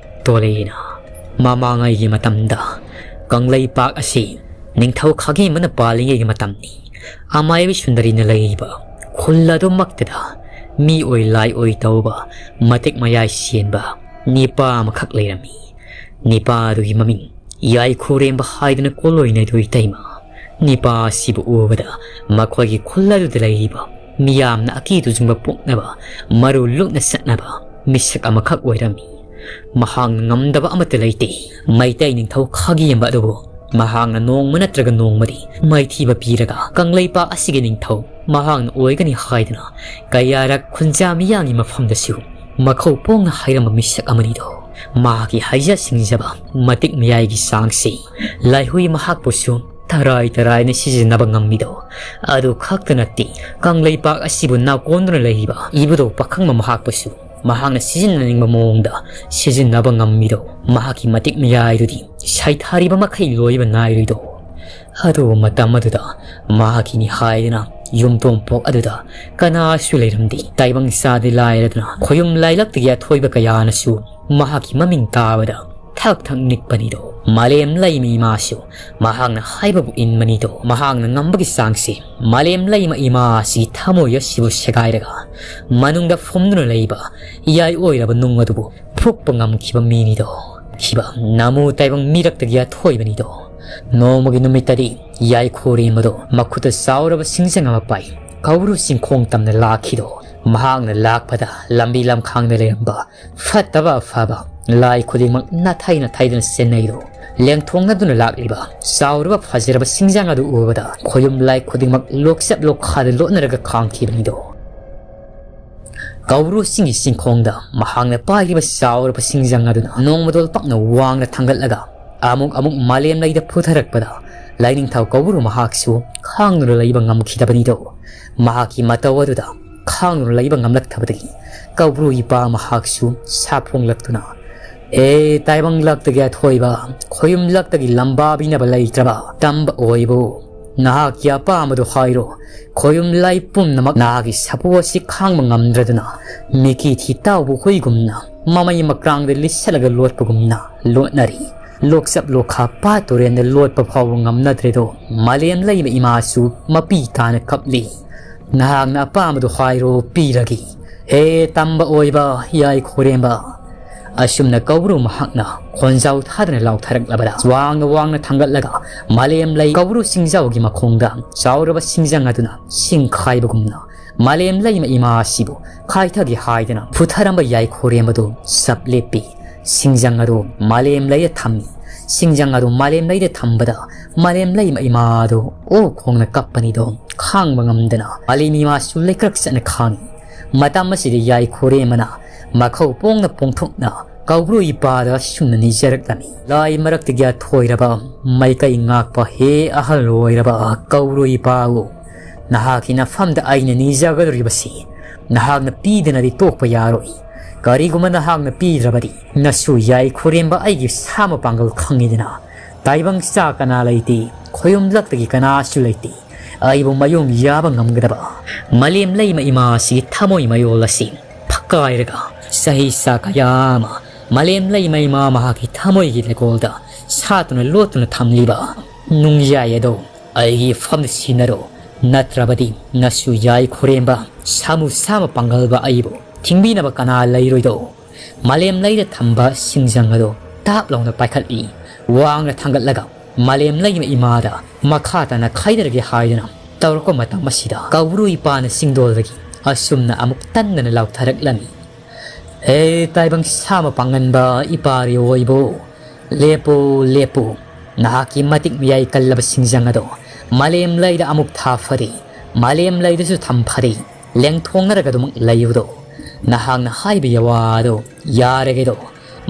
ꯇꯣꯂꯦꯅ, "ꯃꯃꯥꯡꯉꯩꯒꯤ ꯃꯇꯝꯗ ꯀꯪꯂꯩꯄꯥꯛ ꯑꯁꯤ ꯅꯤꯡꯊꯧ ꯈꯥꯒꯦꯝꯕꯅ ꯄꯥꯜꯂꯤꯉꯩꯒꯤ ꯃꯇꯝꯅꯤ꯫ ꯑꯃꯥꯏꯕ ꯁꯨꯟꯗꯔꯤꯅ ꯂꯩꯔꯤꯕ ꯈꯨꯜ ꯑꯗꯨꯃꯛꯇꯗ ꯃꯤ ꯑꯣꯏ ꯂꯥꯏ ꯑꯣꯏ ꯇꯧꯕ ꯃꯇꯤꯛ ꯃꯌꯥꯏ ꯁꯦꯟꯕ ꯅꯤꯄꯥ ꯑꯃꯈꯛ ꯂꯩꯔꯝꯃꯤ꯫ ꯅꯤꯄꯥ ꯑꯗꯨꯒꯤ ꯃꯃꯤꯡ ꯌꯥꯏꯈꯨꯔꯦꯝꯕ ꯍꯥꯏꯗꯨꯅ ꯀꯣꯂꯣꯏꯅꯩꯗꯣ ꯏꯇꯩꯃ꯫ ꯅꯤꯄꯥ ꯑꯁꯤꯕꯨ ꯎꯕꯗ ꯃꯈꯣꯏꯒꯤ ꯈꯨꯜ ꯑꯗꯨꯗ ꯂꯩꯔꯤꯕ ꯃꯤꯌꯥꯝꯅ ꯑꯀꯤ ꯇꯨꯖꯨꯡꯕ ꯄꯣꯛꯅꯕ ꯃꯔꯨ ꯂꯨꯞꯅ ꯆꯠꯅꯕ ꯃꯤꯁꯛ ꯑꯃꯈꯛ ꯑꯣꯏꯔꯝꯃꯤ꯫ ꯃꯍꯥꯛꯅ ꯉꯝꯗꯕ ꯑꯃꯠꯇ ꯂꯩꯇꯦ꯫ ꯃꯩꯇꯩ ꯅꯤꯡꯊꯧ ꯈꯥꯒꯦꯝꯕ ꯑꯗꯨꯕꯨ ꯃꯍꯥꯛꯅ ꯅꯣꯡꯃ ꯅꯠꯇ꯭ꯔꯒ ꯅꯣꯡꯃꯗꯤ ꯃꯥꯏꯊꯤꯕ ꯄꯤꯔꯒ ꯀꯪꯂꯩꯄꯥꯛ ꯑꯁꯤꯒꯤ ꯅꯤꯡꯊꯧ ꯃꯍꯥꯛꯅ ꯑꯣꯏꯒꯅꯤ ꯍꯥꯏꯗꯨꯅ ꯀꯌꯥꯔꯛ ꯈꯨꯟꯖꯥ ꯃꯤꯌꯥꯝꯒꯤ ꯃꯐꯝꯗꯁꯨ ꯃꯈꯧ ꯄꯣꯡꯅ ꯍꯥꯏꯔꯝꯕ ꯃꯤꯁꯛ ꯑꯃꯅꯤꯗꯣ꯫ ꯃꯍꯥꯛꯀꯤ ꯍꯩꯖ ꯁꯤꯡꯖꯕ ꯃꯇꯤꯛ ꯃꯌꯥꯏꯒꯤ ꯆꯥꯡꯁꯤ ꯂꯥꯏꯍꯨꯏ ꯃꯍꯥꯛꯄꯨꯁꯨ ꯇꯔꯥꯏ ꯇꯔꯥꯏꯅ ꯁꯤꯖꯤꯟꯅꯕ ꯉꯝꯃꯤꯗꯣ꯫ ꯑꯗꯨ ꯈꯛꯇ ꯅꯠꯇꯦ, ꯀꯪꯂꯩꯄꯥꯛ ꯑꯁꯤꯕꯨ ꯅꯥꯎꯀꯣꯟꯗꯨꯅ ꯂꯩꯔꯤꯕ ꯏꯕꯨꯙꯧ ꯄꯥꯈꯪꯕ ꯃꯍꯥꯛꯄꯨꯁꯨ ꯃꯍꯥꯛꯅ ꯁꯤꯖꯤꯟꯅꯅꯤꯡꯕ ꯃꯑꯣꯡꯗ ꯁꯤꯖꯤꯟꯅꯕ ꯉꯝꯃꯤꯗꯣ꯫ ꯃꯍꯥꯛꯀꯤ ꯃꯇꯤꯛ ꯃꯌꯥꯏꯗꯨꯗꯤ ꯁꯩꯊꯥꯔꯤꯕ ꯃꯈꯩ ꯂꯣꯏꯕ ꯅꯥꯏꯔꯣꯏꯗꯣ꯫ ꯑꯗꯨꯕꯨ ꯃꯇꯝ ꯑꯗꯨꯗ ꯃꯍꯥꯛꯀꯤꯅꯤ ꯍꯥꯏꯗꯨꯅ ꯌꯨꯝꯊꯣꯡ ꯄꯣꯛ ꯑꯗꯨꯗ ꯀꯅꯥꯁꯨ ꯂꯩꯔꯝꯗꯦ꯫ ꯇꯥꯏꯕꯪ ꯆꯥꯗꯤ ꯂꯥꯏꯔꯗꯅ ꯈꯣꯌꯨꯝ ꯂꯥꯏꯂꯛꯇꯒꯤ ꯑꯊꯣꯏꯕ ꯀꯌꯥꯅꯁꯨ ꯃꯍꯥꯛꯀꯤ ꯃꯃꯤꯡ ꯇꯥꯕꯗ ꯊꯛ ꯊꯛ ꯅꯤꯛꯄꯅꯤꯗꯣ꯫ ꯃꯥꯂꯦꯝ ꯂꯩꯃ ꯏꯃꯥꯁꯨ ꯃꯍꯥꯛꯅ ꯍꯥꯏꯕꯕꯨ ꯏꯟꯕꯅꯤꯗꯣ꯫ ꯃꯍꯥꯛꯅ ꯉꯝꯕꯒꯤ ꯆꯥꯡꯁꯤ ꯃꯥꯂꯦꯝ ꯂꯩꯃ ꯏꯃꯥ ꯑꯁꯤꯒꯤ ꯊꯃꯣꯏ ꯑꯁꯤꯕꯨ ꯁꯦꯒꯥꯏꯔꯒ ꯃꯅꯨꯡꯗ ꯐꯨꯝꯗꯨꯅ ꯂꯩꯕ ꯌꯥꯏ ꯑꯣꯏꯔꯕ ꯅꯨꯡ ꯑꯗꯨꯕꯨ ꯐꯨꯛꯄ ꯉꯝꯈꯤꯕ ꯃꯤꯅꯤꯗꯣ꯫ ꯈꯤꯕ ꯅꯃꯨ ꯇꯥꯏꯕꯪ ꯃꯤꯔꯛꯇꯒꯤ ꯑꯊꯣꯏꯕꯅꯤꯗꯣ꯫ ꯅꯣꯡꯃꯒꯤ ꯅꯨꯃꯤꯠꯇꯗꯤ ꯌꯥꯏꯈꯣꯔꯦꯝꯕꯗꯣ ꯃꯈꯨꯠꯇ ꯆꯥꯎꯔꯕ ꯁꯤꯡꯖꯪ ꯑꯃ ꯄꯥꯏ ꯀꯧꯕ꯭ꯔꯨ ꯆꯤꯡꯈꯣꯡ ꯇꯝꯅ ꯂꯥꯛꯈꯤꯗꯣ꯫ ꯃꯍꯥꯛꯅ ꯂꯥꯛꯄꯗ ꯂꯝꯕꯤ ꯂꯝꯈꯥꯡꯗ ꯂꯩꯔꯝꯕ ꯐꯠꯇꯕ ꯑꯐꯕ ꯂꯥꯏ ꯈꯨꯗꯤꯡꯃꯛ ꯅꯥꯊꯩ ꯅꯥꯊꯩꯗꯨꯅ ꯆꯦꯟꯅꯩꯗꯣ꯫ ꯂꯦꯡꯊꯣꯡꯅꯗꯨꯅ ꯂꯥꯛꯂꯤꯕ ꯆꯥꯎꯔꯕ ꯐꯖꯔꯕ ꯁꯤꯡꯖꯪ ꯑꯗꯨ ꯎꯕꯗ ꯈꯣꯌꯨꯝ ꯂꯥꯏ ꯈꯨꯗꯤꯡꯃꯛ ꯂꯣꯛꯆꯞ ꯂꯣꯛꯈꯥꯗ ꯂꯣꯠꯅꯔꯒ ꯈꯥꯡꯈꯤꯕꯅꯤꯗꯣ꯫ ꯀꯧꯕ꯭ꯔꯨ ꯆꯤꯡꯒꯤ ꯆꯤꯡꯈꯣꯡꯗ ꯃꯍꯥꯛꯅ ꯄꯥꯏꯔꯤꯕ ꯆꯥꯎꯔꯕ ꯁꯤꯡꯖꯪ ꯑꯗꯨꯅ ꯅꯣꯡꯃꯗꯣꯜ ꯄꯥꯛꯅ ꯋꯥꯡꯅ ꯊꯥꯡꯒꯠꯂꯒ ꯑꯃꯨꯛ ꯑꯃꯨꯛ ꯃꯥꯂꯦꯝ ꯂꯩꯗ ꯐꯨꯊꯔꯛꯄꯗ ꯂꯥꯏꯅꯤꯡꯊꯧ ꯀꯧꯕ꯭ꯔꯨ ꯃꯍꯥꯛꯁꯨ ꯈꯥꯡꯗꯨꯅ ꯂꯩꯕ ꯉꯝꯈꯤꯗꯕꯅꯤꯗꯣ꯫ ꯃꯍꯥꯛꯀꯤ ꯃꯇꯧ ꯑꯗꯨꯗ ꯈꯥꯡꯗꯨꯅ ꯂꯩꯕ ꯉꯝꯂꯛꯇꯕꯗꯒꯤ ꯀꯧꯕ꯭ꯔꯨ ꯏꯄꯥ ꯃꯍꯥꯛꯁꯨ ꯁꯥꯐꯣꯡꯂꯛꯇꯨꯅ, "ꯑꯦ ꯇꯥꯏꯕꯪ ꯂꯛꯇꯒꯤ ꯑꯊꯣꯏꯕ, ꯈꯣꯌꯨꯝ ꯂꯛꯇꯒꯤ ꯂꯝꯕꯥꯕꯤꯅꯕ ꯂꯩꯇ꯭ꯔꯕ ꯇꯝꯕ ꯑꯣꯏꯕꯨ, ꯅꯍꯥꯛꯀꯤ ꯑꯄꯥꯝꯕꯗꯨ ꯍꯥꯏꯔꯣ꯫ ꯈꯣꯌꯨꯝ ꯂꯥꯏ ꯄꯨꯝꯅꯃꯛ ꯅꯍꯥꯛꯀꯤ ꯁꯥꯐꯨ ꯑꯁꯤ ꯈꯥꯡꯕ ꯉꯝꯗ꯭ꯔꯗꯨꯅ ꯃꯤꯀꯤ ꯊꯤ ꯇꯥꯎꯕ ꯍꯨꯏꯒꯨꯝꯅ ꯃꯃꯩ ꯃꯀ꯭ꯔꯥꯡꯗ ꯂꯤꯠꯁꯜꯂꯒ ꯂꯣꯠꯄꯒꯨꯝꯅ ꯂꯣꯠꯅꯔꯤ꯫ ꯂꯣꯛꯆꯞ ꯂꯣꯛꯈꯥ ꯄꯥꯠ ꯇꯨꯔꯦꯟꯗ ꯂꯣꯠꯄ ꯐꯥꯎꯕ ꯉꯝꯅꯗ꯭ꯔꯦꯗꯣ꯫ ꯃꯥꯂꯦꯝ ꯂꯩꯃ ꯏꯃꯥꯁꯨ ꯃꯄꯤ ꯇꯥꯅ ꯀꯞꯂꯤ꯫ ꯅꯍꯥꯛꯅ ꯑꯄꯥꯝꯕꯗꯨ ꯍꯥꯏꯔꯣ, ꯄꯤꯔꯒꯦ꯫ ꯍꯦ ꯇꯝꯕ ꯑꯣꯏꯕ ꯌꯥꯏ ꯈꯣꯔꯦꯝꯕ!" ꯑꯁꯨꯝꯅ ꯀꯧꯕ꯭ꯔꯨ ꯃꯍꯥꯛꯅ ꯈꯣꯟꯖꯥꯎ ꯊꯥꯗꯅ ꯂꯥꯎꯊꯔꯛꯂꯕꯗ ꯋꯥꯡꯅ ꯋꯥꯡꯅ ꯊꯥꯡꯒꯠꯂꯒ ꯃꯥꯂꯦꯝ ꯂꯩ ꯀꯧꯕ꯭ꯔꯨ ꯆꯤꯡꯖꯥꯎꯒꯤ ꯃꯈꯣꯡꯗ ꯆꯥꯎꯔꯕ ꯁꯤꯡꯖꯪ ꯑꯗꯨꯅ ꯁꯤꯡꯈꯥꯏꯕꯒꯨꯝꯅ ꯃꯥꯂꯦꯝ ꯂꯩꯃ ꯏꯃꯥ ꯑꯁꯤꯕꯨ ꯈꯥꯏꯊꯒꯦ ꯍꯥꯏꯗꯅ ꯐꯨꯊꯔꯝꯕ ꯌꯥꯏ ꯈꯣꯔꯦꯝꯕꯗꯨ ꯆꯞ ꯂꯦꯞꯄꯤ꯫ ꯁꯤꯡꯖꯪ ꯑꯗꯨ ꯃꯥꯂꯦꯝ ꯂꯩꯗ ꯊꯝꯃꯤ꯫ ꯁꯤꯡꯖꯪ ꯑꯗꯨ ꯃꯥꯂꯦꯝ ꯂꯩꯗ ꯊꯝꯕꯗ ꯃꯥꯂꯦꯝ ꯂꯩꯃ ꯏꯃꯥ ꯑꯗꯨ ꯑꯣ ꯈꯣꯡꯅ ꯀꯞꯄꯅꯤꯗꯣ꯫ ꯈꯥꯡꯕ ꯉꯝꯗꯅ ꯃꯥꯂꯦꯝ ꯏꯃꯥꯁꯨ ꯂꯩꯀ꯭ꯔꯛ ꯆꯠꯅ ꯈꯥꯡꯉꯤ꯫ ꯃꯇꯝ ꯑꯁꯤꯗ ꯌꯥꯏ ꯈꯣꯔꯦꯝꯕꯅ ꯃꯈꯧ ꯄꯣꯡꯅ ꯄꯣꯡꯊꯣꯛꯅ ꯀꯧꯕ꯭ꯔꯨ ꯏꯄꯥꯗ ꯑꯁꯨꯝꯅ ꯅꯤꯖꯔꯛꯂꯝꯃꯤ꯫ ꯂꯥꯏ ꯃꯔꯛꯇꯒꯤ ꯑꯊꯣꯏꯔꯕ ꯃꯥꯏꯀꯩ ꯉꯥꯛꯄ ꯍꯦ ꯑꯍꯜ ꯑꯣꯏꯔꯕ ꯀꯧꯕ꯭ꯔꯨ ꯏꯄꯥꯕꯨ, ꯅꯍꯥꯛꯀꯤ ꯅꯐꯝꯗ ꯑꯩꯅ ꯅꯤꯖꯒꯗꯧꯔꯤꯕꯁꯤ ꯅꯍꯥꯛꯅ ꯄꯤꯗꯅꯗꯤ ꯇꯣꯛꯄ ꯌꯥꯔꯣꯏ꯫ ꯀꯔꯤꯒꯨꯝꯕ ꯅꯍꯥꯛꯅ ꯄꯤꯗ꯭ꯔꯕꯗꯤ ꯅꯁꯨ ꯌꯥꯏ ꯈꯨꯔꯦꯝꯕ ꯑꯩꯒꯤ ꯁꯥ ꯃꯄꯥꯡꯒꯜ ꯈꯪꯉꯤꯗꯅ꯫ ꯇꯥꯏꯕꯪ ꯆꯥ ꯀꯅꯥ ꯂꯩꯇꯦ, ꯈꯣꯌꯨꯝꯂꯛꯇꯒꯤ ꯀꯅꯥꯁꯨ ꯂꯩꯇꯦ꯫ ꯑꯩꯕꯨ ꯃꯌꯣꯡ ꯌꯥꯕ ꯉꯝꯒꯗꯕ ꯃꯥꯂꯦꯝ ꯂꯩꯃ ꯏꯃꯥ ꯑꯁꯤꯒꯤ ꯊꯃꯣꯏ ꯃꯌꯣꯜ ꯑꯁꯤ ꯐꯛꯀꯥꯏꯔꯒ ꯆꯍꯤ ꯆꯥ ꯀꯌꯥ ꯑꯃ ꯃꯥꯂꯦꯝ ꯂꯩꯃ ꯏꯃꯥ ꯃꯍꯥꯛꯀꯤ ꯊꯃꯣꯏꯒꯤ ꯂꯩꯀꯣꯜꯗ ꯁꯥꯠꯇꯨꯅ ꯂꯣꯠꯇꯨꯅ ꯊꯝꯂꯤꯕ ꯅꯨꯡꯌꯥꯏ ꯑꯗꯣ ꯑꯩꯒꯤ ꯐꯝꯗ ꯁꯤꯟꯅꯔꯣ, ꯅꯠꯇ꯭ꯔꯕꯗꯤ ꯅꯁꯨ ꯌꯥꯏ ꯈꯣꯔꯦꯝꯕ ꯁꯥꯃꯨ ꯁꯥ ꯃꯄꯥꯡꯒꯜꯕ ꯑꯩꯕꯨ ꯊꯤꯡꯕꯤꯅꯕ ꯀꯅꯥ ꯂꯩꯔꯣꯏꯗꯣ? ꯃꯥꯂꯦꯝ ꯂꯩꯗ ꯊꯝꯕ ꯁꯤꯡꯖꯪ ꯑꯗꯣ ꯇꯥꯞ ꯂꯥꯎꯅ ꯄꯥꯏꯈꯠꯂꯤ꯫ ꯋꯥꯡꯅ ꯊꯥꯡꯒꯠꯂꯒ ꯃꯥꯂꯦꯝ ꯂꯩꯃ ꯏꯃꯥꯗ ꯃꯈꯥ ꯇꯥꯅ ꯈꯥꯏꯗꯔꯒꯦ ꯍꯥꯏꯗꯨꯅ ꯇꯧꯔꯛꯄ ꯃꯇꯝ ꯑꯁꯤꯗ ꯀꯧꯕ꯭ꯔꯨ ꯏꯄꯥꯅ ꯆꯤꯡꯗꯣꯜꯗꯒꯤ ꯑꯁꯨꯝꯅ ꯑꯃꯨꯛ ꯇꯟꯗꯅ ꯂꯥꯎꯊꯔꯛꯂꯝꯃꯤ꯫ "ꯍꯦ ꯇꯥꯏꯕꯪ ꯁꯥ ꯃꯄꯥꯡꯒꯟꯕ ꯏꯄꯥꯔꯤ ꯑꯣꯏꯕꯣ, ꯂꯦꯞꯄꯨ, ꯂꯦꯞꯄꯨ꯫ ꯅꯍꯥꯛꯀꯤ ꯃꯇꯤꯛ ꯃꯌꯥꯏ ꯀꯜꯂꯕ ꯁꯤꯡꯖꯪ ꯑꯗꯣ ꯃꯥꯂꯦꯝ ꯂꯩꯗ ꯑꯃꯨꯛ ꯊꯥ ꯐꯔꯦ, ꯃꯥꯂꯦꯝ ꯂꯩꯗꯁꯨ ꯊꯝ ꯐꯔꯦ, ꯂꯦꯡꯊꯣꯡꯅꯔꯒ ꯑꯗꯨꯃꯛ ꯂꯩꯌꯨꯗꯣ꯫ ꯅꯍꯥꯛꯅ ꯍꯥꯏꯕ ꯌꯥꯋꯥꯗꯣ ꯌꯥꯔꯒꯦꯗꯣ꯫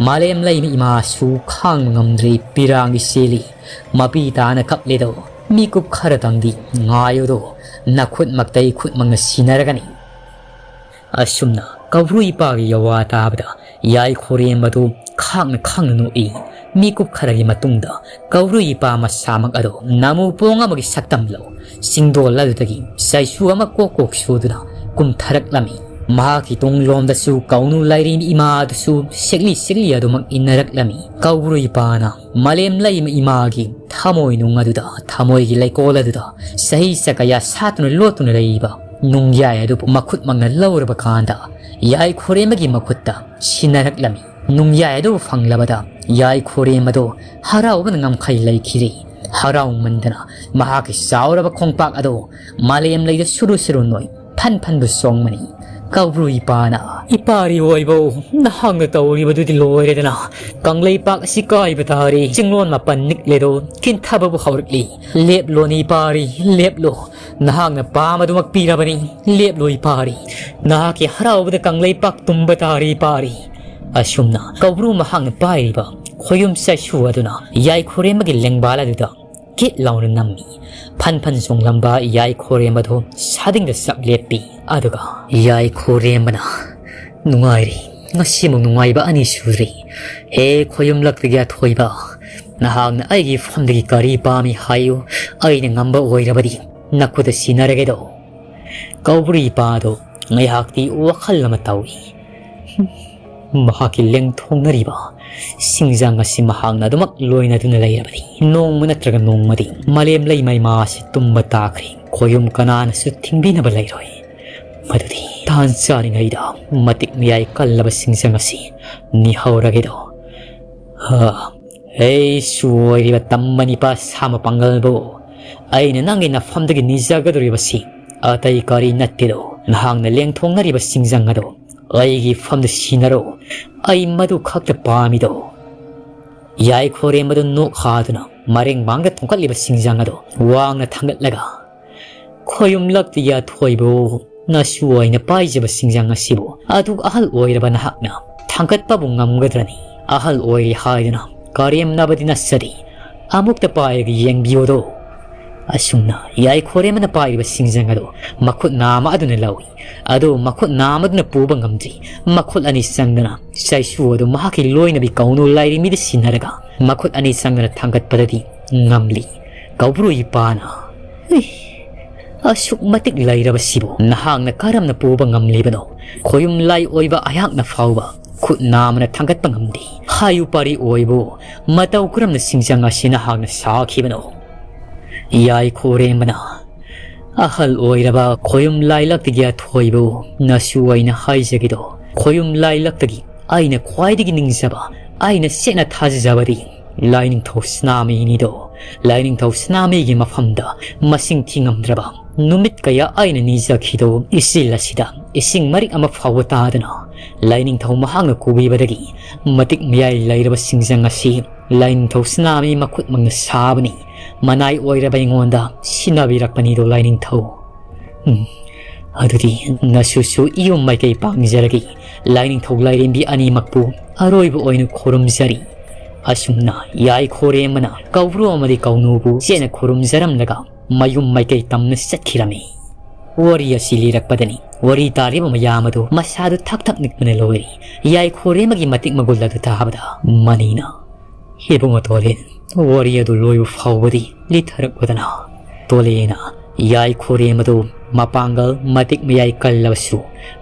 ꯃꯥꯂꯦꯝ ꯂꯩꯃ ꯏꯃꯥꯁꯨ ꯈꯥꯡꯕ ꯉꯝꯗ꯭ꯔꯦ, ꯄꯤꯔꯥꯡꯒꯤ ꯆꯦꯜꯂꯤ, ꯃꯄꯤ ꯇꯥꯅ ꯀꯞꯂꯦꯗꯣ꯫ ꯃꯤꯀꯨꯞ ꯈꯔꯇꯪꯗꯤ ꯉꯥꯏꯌꯨꯗꯣ, ꯅꯈꯨꯠꯃꯛꯇꯩ ꯈꯨꯠꯃꯛꯅ ꯁꯤꯟꯅꯔꯒꯅꯤ"꯫ ꯑꯁꯨꯝꯅ ꯀꯧꯕ꯭ꯔꯨ ꯏꯄꯥꯒꯤ ꯌꯥꯋꯥ ꯇꯥꯕꯗ ꯌꯥꯏ ꯈꯣꯔꯦꯝꯕꯗꯨ ꯈꯥꯡꯅ ꯈꯥꯡꯅ ꯅꯣꯛꯏ꯫ ꯃꯤꯀꯨꯞ ꯈꯔꯒꯤ ꯃꯇꯨꯡꯗ ꯀꯧꯕ꯭ꯔꯨ ꯏꯄꯥ ꯃꯁꯥꯃꯛ ꯑꯗꯨ ꯅꯥꯃꯨ ꯄꯣꯡ ꯑꯃꯒꯤ ꯁꯛꯇꯝ ꯂꯧ ꯆꯤꯡꯗꯣꯜ ꯑꯗꯨꯗꯒꯤ ꯆꯩꯁꯨ ꯑꯃ ꯀꯣꯛ ꯀꯣꯛ ꯁꯨꯗꯨꯅ ꯀꯨꯝꯊꯔꯛꯂꯝꯃꯤ꯫ ꯃꯍꯥꯛꯀꯤ ꯇꯨꯡꯂꯣꯝꯗꯁꯨ ꯀꯧꯅꯨ ꯂꯥꯏꯔꯦꯟ ꯏꯃꯥꯗꯨꯁꯨ ꯁꯤꯛꯂꯤ ꯁꯤꯛꯂꯤ ꯑꯗꯨꯃꯛ ꯏꯟꯅꯔꯛꯂꯝꯃꯤ꯫ ꯀꯧꯕ꯭ꯔꯨ ꯏꯄꯥꯅ ꯃꯥꯂꯦꯝ ꯂꯩꯃ ꯏꯃꯥꯒꯤ ꯊꯃꯣꯏꯅꯨꯡ ꯑꯗꯨꯗ, ꯊꯃꯣꯏꯒꯤ ꯂꯩꯀꯣꯜ ꯑꯗꯨꯗ ꯆꯍꯤ ꯆꯀꯌꯥ ꯁꯥꯠꯇꯨꯅ ꯂꯣꯠꯇꯨꯅ ꯂꯩꯔꯤꯕ ꯅꯨꯡꯌꯥꯏ ꯑꯗꯨꯕꯨ ꯃꯈꯨꯠꯃꯛꯅ ꯂꯧꯔꯕ ꯀꯥꯟꯗ ꯌꯥꯏ ꯈꯣꯔꯦꯝꯕꯒꯤ ꯃꯈꯨꯠꯇ ꯁꯤꯟꯅꯔꯛꯂꯝꯃꯤ꯫ ꯅꯨꯡꯌꯥꯏ ꯑꯗꯨ ꯐꯪꯂꯕꯗ ꯌꯥꯏ ꯈꯣꯔꯦꯝꯕꯗꯣ ꯍꯔꯥꯎꯕꯅ ꯉꯝꯈꯩ ꯂꯩꯈꯤꯗꯦ꯫ ꯍꯔꯥꯎꯃꯟꯗꯅ ꯃꯍꯥꯛꯀꯤ ꯆꯥꯎꯔꯕ ꯈꯣꯡꯄꯥꯛ ꯑꯗꯣ ꯃꯥꯂꯦꯝ ꯂꯩꯗ ꯁꯨꯔꯨ ꯁꯨꯔꯨ ꯅꯣꯏ ꯐꯟ ꯐꯟꯗꯨ ꯆꯣꯡꯕꯅꯤ꯫ ꯀꯧꯕ꯭ꯔꯨ ꯏꯄꯥꯅ, "ꯏꯄꯥꯔꯤ ꯑꯣꯏꯕꯧ, ꯅꯍꯥꯛꯅ ꯇꯧꯔꯤꯕꯗꯨꯗꯤ ꯂꯣꯏꯔꯦꯗꯅ꯫ ꯀꯪꯂꯩꯄꯥꯛ ꯑꯁꯤ ꯀꯥꯏꯕ ꯇꯥꯔꯦ꯫ ꯆꯤꯡꯂꯣꯟ ꯃꯥꯄꯟ ꯅꯤꯛꯂꯦꯗꯣ, ꯀꯤꯟꯊꯕꯕꯨ ꯍꯧꯔꯛꯂꯤ꯫ ꯂꯦꯞꯂꯣꯅꯦ ꯏꯄꯥꯔꯤ, ꯂꯦꯞꯂꯣ꯫ ꯅꯍꯥꯛꯅ ꯄꯥꯝꯕꯗꯨꯃꯛ ꯄꯤꯔꯕꯅꯤ꯫ ꯂꯦꯞꯂꯣ ꯏꯄꯥꯔꯤ꯫ ꯅꯍꯥꯛꯀꯤ ꯍꯔꯥꯎꯕꯗ ꯀꯪꯂꯩꯄꯥꯛ ꯇꯨꯝꯕ ꯇꯥꯔꯦ ꯏꯄꯥꯔꯤ"꯫ ꯑꯁꯨꯝꯅ ꯀꯧꯕ꯭ꯔꯨ ꯃꯍꯥꯛꯅ ꯄꯥꯏꯔꯤꯕ ꯈꯣꯌꯨꯝ ꯆꯩꯁꯨ ꯑꯗꯨꯅ ꯌꯥꯏ ꯈꯣꯔꯦꯝꯕꯒꯤ ꯂꯦꯡꯕꯥꯜ ꯑꯗꯨꯗ ꯀꯤꯠ ꯂꯥꯎꯅ ꯅꯝꯃꯤ꯫ ꯐꯟ ꯐꯟ ꯆꯣꯡꯂꯝꯕ ꯌꯥꯏ ꯈꯣꯔꯦꯝꯕꯗꯨ ꯁꯥꯗꯤꯡꯗ ꯆꯞ ꯂꯦꯞꯄꯤ꯫ ꯑꯗꯨꯒ ꯌꯥꯏ ꯈꯣꯔꯦꯝꯕꯅ, "ꯅꯨꯡꯉꯥꯏꯔꯤ, ꯉꯁꯤꯃꯨꯛ ꯅꯨꯡꯉꯥꯏꯕ ꯑꯅꯤ ꯁꯨꯔꯦ꯫ ꯍꯦ ꯈꯣꯌꯨꯝꯂꯛꯇꯒꯤ ꯑꯊꯣꯏꯕ, ꯅꯍꯥꯛꯅ ꯑꯩꯒꯤ ꯐꯝꯗꯒꯤ ꯀꯔꯤ ꯄꯥꯝꯃꯤ ꯍꯥꯏꯌꯨ, ꯑꯩꯅ ꯉꯝꯕ ꯑꯣꯏꯔꯕꯗꯤ ꯅꯈꯨꯠꯇ ꯁꯤꯟꯅꯔꯒꯦꯗꯣ"꯫ ꯀꯧꯕ꯭ꯔꯨ ꯏꯄꯥꯗꯣ ꯉꯥꯏꯍꯥꯛꯇꯤ ꯋꯥꯈꯜ ꯑꯃ ꯇꯧꯏ꯫ ꯃꯍꯥꯛꯀꯤ ꯂꯦꯡꯊꯣꯡꯅꯔꯤꯕ ꯁꯤꯡꯖꯪ ꯑꯁꯤ ꯃꯍꯥꯛꯅ ꯑꯗꯨꯃꯛ ꯂꯣꯏꯅꯗꯨꯅ ꯂꯩꯔꯕꯗꯤ ꯅꯣꯡꯃ ꯅꯠꯇ꯭ꯔꯒ ꯅꯣꯡꯃꯗꯤ ꯃꯥꯂꯦꯝ ꯂꯩꯃꯥꯏ ꯃꯥ ꯑꯁꯤ ꯇꯨꯝꯕ ꯇꯥꯈ꯭ꯔꯦ꯫ ꯈꯣꯌꯨꯝ ꯀꯅꯥꯅꯁꯨ ꯊꯤꯡꯕꯤꯅꯕ ꯂꯩꯔꯣꯏ꯫ ꯃꯗꯨꯗꯤ ꯇꯥꯟ ꯆꯥꯔꯤꯉꯩꯗ ꯃꯇꯤꯛ ꯃꯌꯥꯏ ꯀꯜꯂꯕ ꯁꯤꯡꯖꯪ ꯑꯁꯤ ꯅꯤꯍꯧꯔꯒꯦꯗꯣ꯫ ꯍꯥ, ꯑꯩ ꯁꯣꯏꯔꯤꯕ ꯇꯝꯕ ꯅꯤꯄꯥ ꯁꯥ ꯃꯄꯥꯡꯒꯜꯕꯨ ꯑꯩꯅ ꯅꯪꯒꯤ ꯅꯐꯝꯗꯒꯤ ꯅꯤꯖꯒꯗꯧꯔꯤꯕꯁꯤ ꯑꯇꯩ ꯀꯔꯤ ꯅꯠꯇꯦꯗꯣ꯫ ꯅꯍꯥꯛꯅ ꯂꯦꯡꯊꯣꯛꯅꯔꯤꯕ ꯁꯤꯡꯖꯪ ꯑꯗꯣ ꯑꯩꯒꯤ ꯐꯝꯗ ꯁꯤꯟꯅꯔꯣ꯫ ꯑꯩ ꯃꯗꯨ ꯈꯛꯇ ꯄꯥꯝꯃꯤꯗꯣ꯫ ꯌꯥꯏꯈꯣꯔꯦꯝꯕꯗꯨ ꯅꯣꯛ ꯍꯥꯗꯨꯅ ꯃꯔꯦꯡ ꯃꯥꯡꯗ ꯊꯣꯡꯀꯠꯂꯤꯕ ꯁꯤꯡꯖꯪ ꯑꯗꯣ ꯋꯥꯡꯅ ꯊꯥꯡꯒꯠꯂꯒ, "ꯈꯣꯌꯨꯝꯂꯛꯇꯤ ꯌꯥꯊꯣꯏꯕꯣ, ꯅꯁꯨ ꯑꯣꯏꯅ ꯄꯥꯏꯖꯕ ꯁꯤꯡꯖꯪ ꯑꯁꯤꯕꯨ ꯑꯗꯨꯛ ꯑꯍꯜ ꯑꯣꯏꯔꯕ ꯅꯍꯥꯛꯅ ꯊꯥꯡꯒꯠꯄꯕꯨ ꯉꯝꯒꯗ꯭ꯔꯅꯤ? ꯑꯍꯜ ꯑꯣꯏꯔꯦ ꯍꯥꯏꯗꯨꯅ ꯀꯔꯦꯝꯅꯕꯗꯤ ꯅꯠꯆꯗꯦ꯫ ꯑꯃꯨꯛꯇ ꯄꯥꯏꯔꯒ ꯌꯦꯡꯕꯤꯌꯨꯗꯣ꯫" ꯑꯁꯨꯝꯅ ꯌꯥꯏꯈꯣꯔꯦꯝꯕꯅ ꯄꯥꯏꯔꯤꯕ ꯁꯤꯡꯖꯪ ꯑꯗꯨ ꯃꯈꯨꯠ ꯅꯥꯝꯃ ꯑꯗꯨꯅ ꯂꯧꯏ꯫ ꯑꯗꯨ ꯃꯈꯨꯠ ꯅꯥꯝꯃ ꯑꯗꯨꯅ ꯄꯨꯕ ꯉꯝꯗ꯭ꯔꯤ꯫ ꯃꯈꯨꯠ ꯑꯅꯤ ꯆꯪꯗꯅ ꯆꯩꯁꯨ ꯑꯗꯨ ꯃꯍꯥꯛꯀꯤ ꯂꯣꯏꯅꯕꯤ ꯀꯧꯅꯨ ꯂꯥꯏꯔꯦꯝꯕꯤꯗ ꯁꯤꯟꯅꯔꯒ ꯃꯈꯨꯠ ꯑꯅꯤ ꯆꯪꯗꯅ ꯊꯥꯡꯒꯠꯄꯗꯗꯤ ꯉꯝꯂꯤ꯫ ꯀꯧꯕ꯭ꯔꯨ ꯏꯄꯥꯅ, "ꯏ, ꯑꯁꯨꯛ ꯃꯇꯤꯛ ꯂꯩꯔꯕꯁꯤꯕꯨ ꯅꯍꯥꯛꯅ ꯀꯔꯝꯅ ꯄꯨꯕ ꯉꯝꯂꯤꯕꯅꯣ? ꯈꯣꯌꯨꯝ ꯂꯥꯏ ꯑꯣꯏꯕ ꯑꯩꯍꯥꯛꯅ ꯐꯥꯎꯕ ꯈꯨꯠ ꯅꯥꯝꯃꯅ ꯊꯥꯡꯒꯠꯄ ꯉꯝꯗꯦ꯫ ꯍꯥꯏꯌꯨ ꯄꯥꯔꯤ ꯑꯣꯏꯕꯨ, ꯃꯇꯧ ꯀꯔꯝꯅ ꯁꯤꯡꯖꯪ ꯑꯁꯤ ꯅꯍꯥꯛꯅ ꯁꯥꯈꯤꯕꯅꯣ?" ꯌꯥꯏꯈꯣꯔꯦꯝꯕꯅ, "ꯑꯍꯜ ꯑꯣꯏꯔꯕ ꯈꯣꯌꯨꯝ ꯂꯥꯏꯂꯛꯇꯒꯤ ꯑꯊꯣꯏꯕꯨ ꯅꯁꯨ ꯑꯣꯏꯅ ꯍꯥꯏꯖꯒꯦꯗꯣ꯫ ꯈꯣꯌꯨꯝ ꯂꯥꯏꯂꯛꯇꯒꯤ ꯑꯩꯅ ꯈ꯭ꯋꯥꯏꯗꯒꯤ ꯅꯤꯡꯖꯕ, ꯑꯩꯅ ꯆꯦꯠꯅ ꯊꯥꯖꯖꯕꯗꯤ ꯂꯥꯏꯅꯤꯡꯊꯧ ꯁꯅꯥꯃꯍꯤꯅꯤꯗꯣ꯫ ꯂꯥꯏꯅꯤꯡꯊꯧ ꯁꯅꯥꯃꯍꯤꯒꯤ ꯃꯐꯝꯗ ꯃꯁꯤꯡ ꯊꯤꯉꯝꯗ꯭ꯔꯕ ꯅꯨꯃꯤꯠ ꯀꯌꯥ ꯑꯩꯅ ꯅꯤꯖꯈꯤꯗꯣ ꯏꯆꯤꯜ ꯑꯁꯤꯗ ꯏꯁꯤꯡ ꯃꯔꯤꯛ ꯑꯃ ꯐꯥꯎꯕ ꯇꯥꯗꯅ ꯂꯥꯏꯅꯤꯡꯊꯧ ꯃꯍꯥꯛꯅ ꯀꯧꯕꯤꯕꯗꯒꯤ ꯃꯇꯤꯛ ꯃꯌꯥꯏ ꯂꯩꯔꯕ ꯁꯤꯡꯖꯪ ꯑꯁꯤ ꯂꯥꯏꯅꯤꯡꯊꯧ ꯁꯅꯥꯃꯍꯤ ꯃꯈꯨꯠꯃꯛꯅ ꯁꯥꯕꯅꯤ꯫ ꯃꯅꯥꯏ ꯑꯣꯏꯔꯕ ꯑꯩꯉꯣꯟꯗ ꯁꯤꯟꯅꯕꯤꯔꯛꯄꯅꯤꯗꯣ ꯂꯥꯏꯅꯤꯡꯊꯧ꯫ ꯎꯝ, ꯑꯗꯨꯗꯤ ꯅꯁꯨꯁꯨ ꯏꯌꯨꯝ ꯃꯥꯏꯀꯩ ꯄꯥꯡꯖꯔꯒꯦ꯫ ꯂꯥꯏꯅꯤꯡꯊꯧ ꯂꯥꯏꯔꯦꯝꯕꯤ ꯑꯅꯤꯃꯛꯄꯨ ꯑꯔꯣꯏꯕ ꯑꯣꯏꯅ ꯈꯨꯔꯨꯝꯖꯔꯤ꯫" ꯑꯁꯨꯝꯅ ꯌꯥꯏꯈꯣꯔꯦꯝꯕꯅ ꯀꯧꯕ꯭ꯔꯨ ꯑꯃꯗꯤ ꯀꯧꯅꯨꯕꯨ ꯆꯦꯠꯅ ꯈꯨꯔꯨꯝꯖꯔꯝꯂꯒ ꯃꯌꯨꯝ ꯃꯥꯏꯀꯩ ꯇꯝꯅ ꯆꯠꯈꯤꯔꯝꯃꯤ꯫ ꯋꯥꯔꯤ ꯑꯁꯤ ꯂꯤꯔꯛꯄꯗꯅꯤ ꯋꯥꯔꯤ ꯇꯥꯔꯤꯕ ꯃꯌꯥꯝ ꯑꯗꯨ ꯃꯁꯥꯗꯨ ꯊꯛ ꯊꯛ ꯅꯤꯛꯄꯅ ꯂꯣꯏꯔꯤ꯫ ꯌꯥꯏꯈꯣꯔꯦꯝꯕꯒꯤ ꯃꯇꯤꯛ ꯃꯒꯨꯜ ꯑꯗꯨ ꯇꯥꯕꯗ ꯃꯅꯤꯅ, "ꯏꯕꯨꯡꯉꯣ ꯇꯣꯂꯦꯟ, ꯋꯥꯔꯤ ꯑꯗꯨ ꯂꯣꯏꯕ ꯐꯥꯎꯕꯗꯤ ꯂꯤꯊꯔꯛꯂꯨꯗꯅ꯫" ꯇꯣꯂꯦꯟꯅ ꯌꯥꯏꯈꯣꯔꯦꯝꯕꯗꯨ ꯃꯄꯥꯡꯒꯜ ꯃꯇꯤꯛ ꯃꯌꯥꯏ ꯀꯜꯂꯕꯁꯨ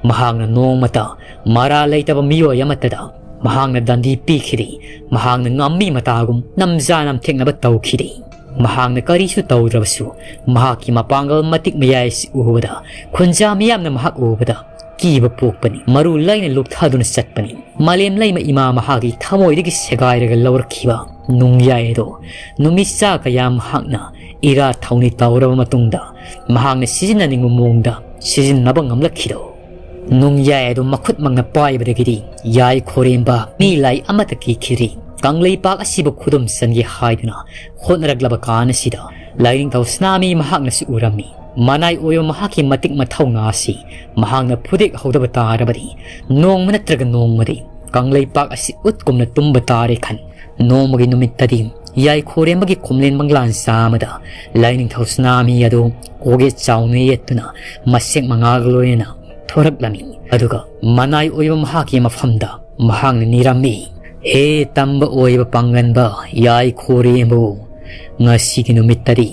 ꯃꯍꯥꯛꯅ ꯅꯣꯡꯃꯇ ꯃꯔꯥꯜ ꯂꯩꯇꯕ ꯃꯤꯑꯣꯏ ꯑꯃꯠꯇꯗ ꯃꯍꯥꯛꯅ ꯗꯟꯗꯤ ꯄꯤꯈꯤꯗꯦ꯫ ꯃꯍꯥꯛꯅ ꯉꯝꯃꯤ ꯃꯇꯥꯒꯨꯝ ꯅꯝꯖꯥ ꯅꯝꯊꯦꯛꯅꯕ ꯇꯧꯈꯤꯗꯦ꯫ ꯃꯍꯥꯛꯅ ꯀꯔꯤꯁꯨ ꯇꯧꯗ꯭ꯔꯕꯁꯨ ꯃꯍꯥꯛꯀꯤ ꯃꯄꯥꯡꯒꯜ ꯃꯇꯤꯛ ꯃꯌꯥꯏ ꯑꯁꯤ ꯎꯕꯗ ꯈꯨꯟꯖꯥ ꯃꯤꯌꯥꯝꯅ ꯃꯍꯥꯛ ꯎꯕꯗ ꯀꯤꯕ ꯄꯣꯛꯄꯅꯤ꯫ ꯃꯔꯨ ꯂꯩꯅ ꯂꯨꯞꯊꯗꯨꯅ ꯆꯠꯄꯅꯤ꯫ ꯃꯥꯂꯦꯝ ꯂꯩꯃ ꯏꯃꯥ ꯃꯍꯥꯛꯀꯤ ꯊꯃꯣꯏꯗꯒꯤ ꯁꯦꯒꯥꯏꯔꯒ ꯂꯧꯔꯛꯈꯤꯕ ꯅꯨꯡꯌꯥꯏ ꯑꯗꯣ ꯅꯨꯃꯤꯠ ꯆꯥ ꯀꯌꯥ ꯃꯍꯥꯛꯅ ꯏꯔꯥ ꯊꯧꯅꯤ ꯇꯧꯔꯕ ꯃꯇꯨꯡꯗ ꯃꯍꯥꯛꯅ ꯁꯤꯖꯤꯟꯅꯅꯤꯡꯕ ꯃꯑꯣꯡꯗ ꯁꯤꯖꯤꯟꯅꯕ ꯉꯝꯂꯛꯈꯤꯗꯣ꯫ ꯅꯨꯡꯌꯥꯏ ꯑꯗꯨ ꯃꯈꯨꯠꯃꯛꯅ ꯄꯥꯏꯕꯗꯒꯤꯗꯤ ꯌꯥꯏ ꯈꯣꯔꯦꯝꯕ ꯃꯤ ꯂꯥꯏ ꯑꯃꯠꯇ ꯀꯤꯈꯤꯗ꯭ꯔꯤ꯫ ꯀꯪꯂꯩꯄꯥꯛ ꯑꯁꯤꯕꯨ ꯈꯨꯗꯨꯝ ꯆꯟꯒꯦ ꯍꯥꯏꯗꯨꯅ ꯍꯣꯠꯅꯔꯛꯂꯕ ꯀꯥꯟ ꯑꯁꯤꯗ ꯂꯥꯏꯅꯤꯡꯊꯧ ꯁꯅꯥꯃꯤ ꯃꯍꯥꯛꯅꯁꯨ ꯎꯔꯝꯃꯤ꯫ ꯃꯅꯥꯏ ꯑꯣꯏꯕ ꯃꯍꯥꯛꯀꯤ ꯃꯇꯤꯛ ꯃꯊꯧꯅꯥ ꯑꯁꯤ ꯃꯍꯥꯛꯅ ꯐꯨꯗꯦꯛ ꯍꯧꯗꯕ ꯇꯥꯔꯕꯗꯤ ꯅꯣꯡꯃ ꯅꯠꯇ꯭ꯔꯒ ꯅꯣꯡꯃꯗꯤ ꯀꯪꯂꯩꯄꯥꯛ ꯑꯁꯤ ꯎꯠꯀꯨꯝꯅ ꯇꯨꯝꯕ ꯇꯥꯔꯦ ꯈꯟ ꯅꯣꯡꯃꯒꯤ ꯅꯨꯃꯤꯠꯇꯗꯤ ꯌꯥꯏ ꯈꯣꯔꯦꯝꯕꯒꯤ ꯈꯣꯝꯂꯦꯟ ꯃꯪꯂꯥꯟ ꯆꯥ ꯑꯃꯗ ꯂꯥꯏꯅꯤꯡꯊꯧ ꯁꯅꯥꯃꯤ ꯑꯗꯨ ꯀꯣꯒꯦ ꯆꯥꯎꯅ ꯌꯦꯠꯇꯨꯅ ꯃꯁꯦꯛ ꯃꯉꯥꯒ ꯂꯣꯏꯅꯅ ꯊꯣꯔꯛꯂꯝꯃꯤ꯫ ꯑꯗꯨꯒ ꯃꯅꯥꯏ ꯑꯣꯏꯕ ꯃꯍꯥꯛꯀꯤ ꯃꯐꯝꯗ ꯃꯍꯥꯛꯅ ꯅꯤꯔꯝꯃꯤ, "ꯍꯦ ꯇꯝꯕ ꯑꯣꯏꯕ ꯄꯥꯡꯒꯟꯕ ꯌꯥꯏ ꯈꯣꯔꯦꯝꯕꯨ, ꯉꯁꯤꯒꯤ ꯅꯨꯃꯤꯠꯇꯗꯤ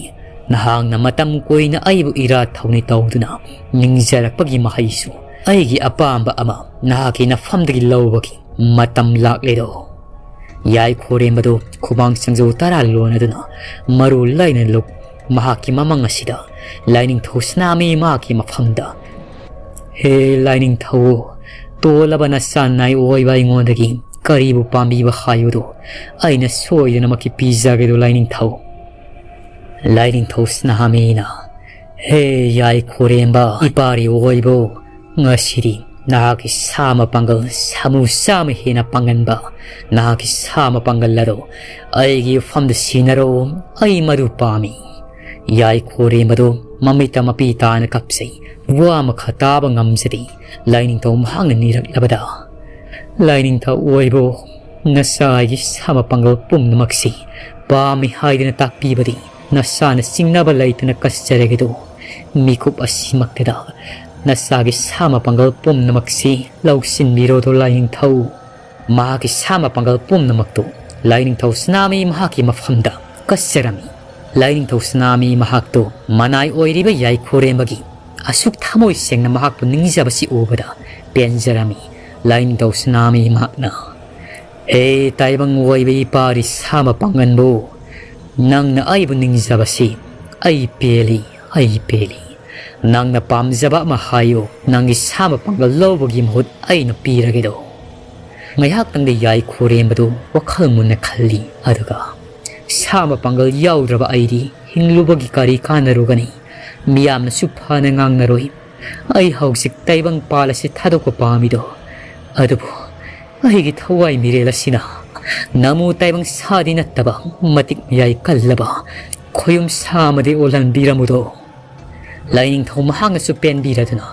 ꯅꯍꯥꯛꯅ ꯃꯇꯝ ꯀꯨꯏꯅ ꯑꯩꯕꯨ ꯏꯔꯥ ꯊꯧꯅꯤ ꯇꯧꯗꯨꯅ ꯅꯤꯡꯖꯔꯛꯄꯒꯤ ꯃꯍꯩꯁꯨ ꯑꯩꯒꯤ ꯑꯄꯥꯝꯕ ꯑꯃ ꯅꯍꯥꯛꯀꯤ ꯅꯐꯝꯗꯒꯤ ꯂꯧꯕꯒꯤ ꯃꯇꯝ ꯂꯥꯛꯂꯦꯗꯣ꯫" ꯌꯥꯏ ꯈꯣꯔꯦꯝꯕꯗꯨ ꯈꯨꯃꯥꯡ ꯆꯪꯖꯧ ꯇꯔꯥ ꯂꯣꯟꯅꯗꯨꯅ ꯃꯔꯨ ꯂꯩꯅ ꯂꯨꯞ ꯃꯍꯥꯛꯀꯤ ꯃꯃꯪ ꯑꯁꯤꯗ ꯂꯥꯏꯅꯤꯡꯊꯧ ꯁꯅꯥꯃꯤ ꯃꯍꯥꯛꯀꯤ ꯃꯐꯝꯗ, "ꯍꯦ ꯂꯥꯏꯅꯤꯡꯊꯧ, ꯇꯣꯜꯂꯕ ꯅꯆꯥ ꯅꯥꯏ ꯑꯣꯏꯕ ꯑꯩꯉꯣꯟꯗꯒꯤ ꯀꯔꯤꯕꯨ ꯄꯥꯝꯕꯤꯕ ꯍꯥꯏꯕꯗꯨ ꯑꯩꯅ ꯁꯣꯏꯗꯅꯃꯛꯀꯤ ꯄꯤꯖꯒꯦꯗꯣ ꯂꯥꯏꯅꯤꯡꯊꯧ꯫" ꯂꯥꯏꯅꯤꯡꯊꯧ ꯁꯅꯥꯃꯤꯅ, "ꯍꯦ ꯌꯥꯏ ꯈꯣꯔꯦꯝꯕ, ꯏꯄꯥꯔꯤ ꯑꯣꯏꯕꯨ, ꯉꯁꯤꯗꯤ ꯅꯍꯥꯛꯀꯤ ꯁꯥ ꯃꯄꯥꯡꯒꯜ ꯁꯥꯃꯨ ꯆꯥꯝꯃ ꯍꯦꯟꯅ ꯄꯥꯡꯒꯟꯕ ꯅꯍꯥꯛꯀꯤ ꯁꯥ ꯃꯄꯥꯡꯒꯜ ꯑꯗꯨ ꯑꯩꯒꯤ ꯃꯐꯝꯗ ꯁꯤꯟꯅꯔꯣ꯫ ꯑꯩ ꯃꯗꯨ ꯄꯥꯝꯃꯤ꯫" ꯌꯥꯏ ꯈꯣꯔꯦꯝꯕꯗꯨ ꯃꯃꯤꯠꯇ ꯃꯄꯤ ꯇꯥꯅ ꯀꯞꯆꯩ꯫ ꯋꯥ ꯑꯃꯈꯛ ꯇꯥꯕ ꯉꯝꯖꯗꯦ꯫ ꯂꯥꯏꯅꯤꯡꯊꯧ ꯃꯍꯥꯛꯅ ꯅꯤꯔꯛꯂꯕꯗ, "ꯂꯥꯏꯅꯤꯡꯊꯧ ꯑꯣꯏꯕꯨ, ꯅꯆꯥ ꯑꯩꯒꯤ ꯁꯥ ꯃꯄꯥꯡꯒꯜ ꯄꯨꯝꯅꯃꯛꯁꯤ ꯄꯥꯝꯃꯤ ꯍꯥꯏꯗꯨꯅ ꯇꯥꯛꯄꯤꯕꯗꯤ ꯅꯆꯥꯅ ꯆꯤꯡꯅꯕ ꯂꯩꯇꯅ ꯀꯠꯆꯔꯒꯦꯗꯣ꯫ ꯃꯤꯀꯨꯞ ꯑꯁꯤꯃꯛꯇꯗ ꯅꯆꯥꯒꯤ ꯁꯥ ꯃꯄꯥꯡꯒꯜ ꯄꯨꯝꯅꯃꯛꯁꯤ ꯂꯧꯁꯤꯟꯕꯤꯔꯣꯗꯣ ꯂꯥꯏꯅꯤꯡꯊꯧ꯫" ꯃꯍꯥꯛꯀꯤ ꯁꯥ ꯃꯄꯥꯡꯒꯜ ꯄꯨꯝꯅꯃꯛꯇꯨ ꯂꯥꯏꯅꯤꯡꯊꯧ ꯁꯅꯥꯃꯍꯤ ꯃꯍꯥꯛꯀꯤ ꯃꯐꯝꯗ ꯀꯠꯆꯔꯝꯃꯤ꯫ ꯂꯥꯏꯅꯤꯡꯊꯧ ꯁꯅꯥꯃꯍꯤ ꯃꯍꯥꯛꯇꯨ ꯃꯅꯥꯏ ꯑꯣꯏꯔꯤꯕ ꯌꯥꯏ ꯈꯣꯔꯦꯝꯕꯒꯤ ꯑꯁꯨꯛ ꯊꯃꯣꯏ ꯁꯦꯡꯅ ꯃꯍꯥꯛꯄꯨ ꯅꯤꯡꯖꯕꯁꯤ ꯎꯕꯗ ꯄꯦꯟꯖꯔꯝꯃꯤ꯫ ꯂꯥꯏꯅꯤꯡꯊꯧ ꯁꯅꯥꯃꯍꯤ ꯃꯍꯥꯛꯅ, ꯑꯦ ꯇꯥꯏꯕꯪ ꯑꯣꯏꯕ ꯏꯄꯥꯔꯤ ꯁꯥ ꯃꯄꯥꯡꯒꯟꯕꯨ, ꯅꯪꯅ ꯑꯩꯕꯨ ꯅꯤꯡꯖꯕꯁꯤ ꯑꯩ ꯄꯦꯜꯂꯤ, ꯑꯩ ꯄꯦꯜꯂꯤ꯫ ꯅꯪꯅ ꯄꯥꯝꯖꯕ ꯑꯃ ꯍꯥꯏꯌꯨ, ꯅꯪꯒꯤ ꯁꯥ ꯃꯄꯥꯡꯒꯜ ꯂꯧꯕꯒꯤ ꯃꯍꯨꯠ ꯑꯩꯅ ꯄꯤꯔꯒꯦꯗꯣ꯫ ꯉꯥꯏꯍꯥꯛꯇꯪꯗꯤ ꯌꯥꯏ ꯈꯣꯔꯦꯝꯕꯗꯨ ꯋꯥꯈꯜ ꯃꯨꯟꯅ ꯈꯜꯂꯤ, ꯑꯗꯨꯒ ꯁꯥ ꯃꯄꯥꯡꯒꯜ ꯌꯥꯎꯗ꯭ꯔꯕ ꯑꯩꯗꯤ ꯍꯤꯡꯂꯨꯕꯒꯤ ꯀꯔꯤ ꯀꯥꯟꯅꯔꯨꯒꯅꯤ? ꯃꯤꯌꯥꯝꯅꯁꯨ ꯐꯅ ꯉꯥꯡꯅꯔꯣꯏ꯫ ꯑꯩ ꯍꯧꯖꯤꯛ ꯇꯥꯏꯕꯪ ꯄꯥꯜ ꯑꯁꯤ ꯊꯥꯗꯣꯛꯄ ꯄꯥꯝꯃꯤꯗꯣ, ꯑꯗꯨꯕꯨ ꯑꯩꯒꯤ ꯊꯋꯥꯏ ꯃꯤꯔꯦꯜ ꯑꯁꯤꯅ ꯅꯃꯨ ꯇꯥꯏꯕꯪ ꯁꯥꯗꯤ ꯅꯠꯇꯕ ꯃꯇꯤꯛ ꯃꯌꯥꯏ ꯀꯜꯂꯕ ꯈꯣꯌꯨꯝ ꯁꯥ ꯑꯃꯗꯤ ꯑꯣꯜꯍꯟꯕꯤꯔꯝꯃꯨꯗꯣ꯫ ꯂꯥꯏꯅꯤꯡꯊꯧ ꯃꯍꯥꯛꯅꯁꯨ ꯄꯦꯟꯕꯤꯔꯗꯨꯅ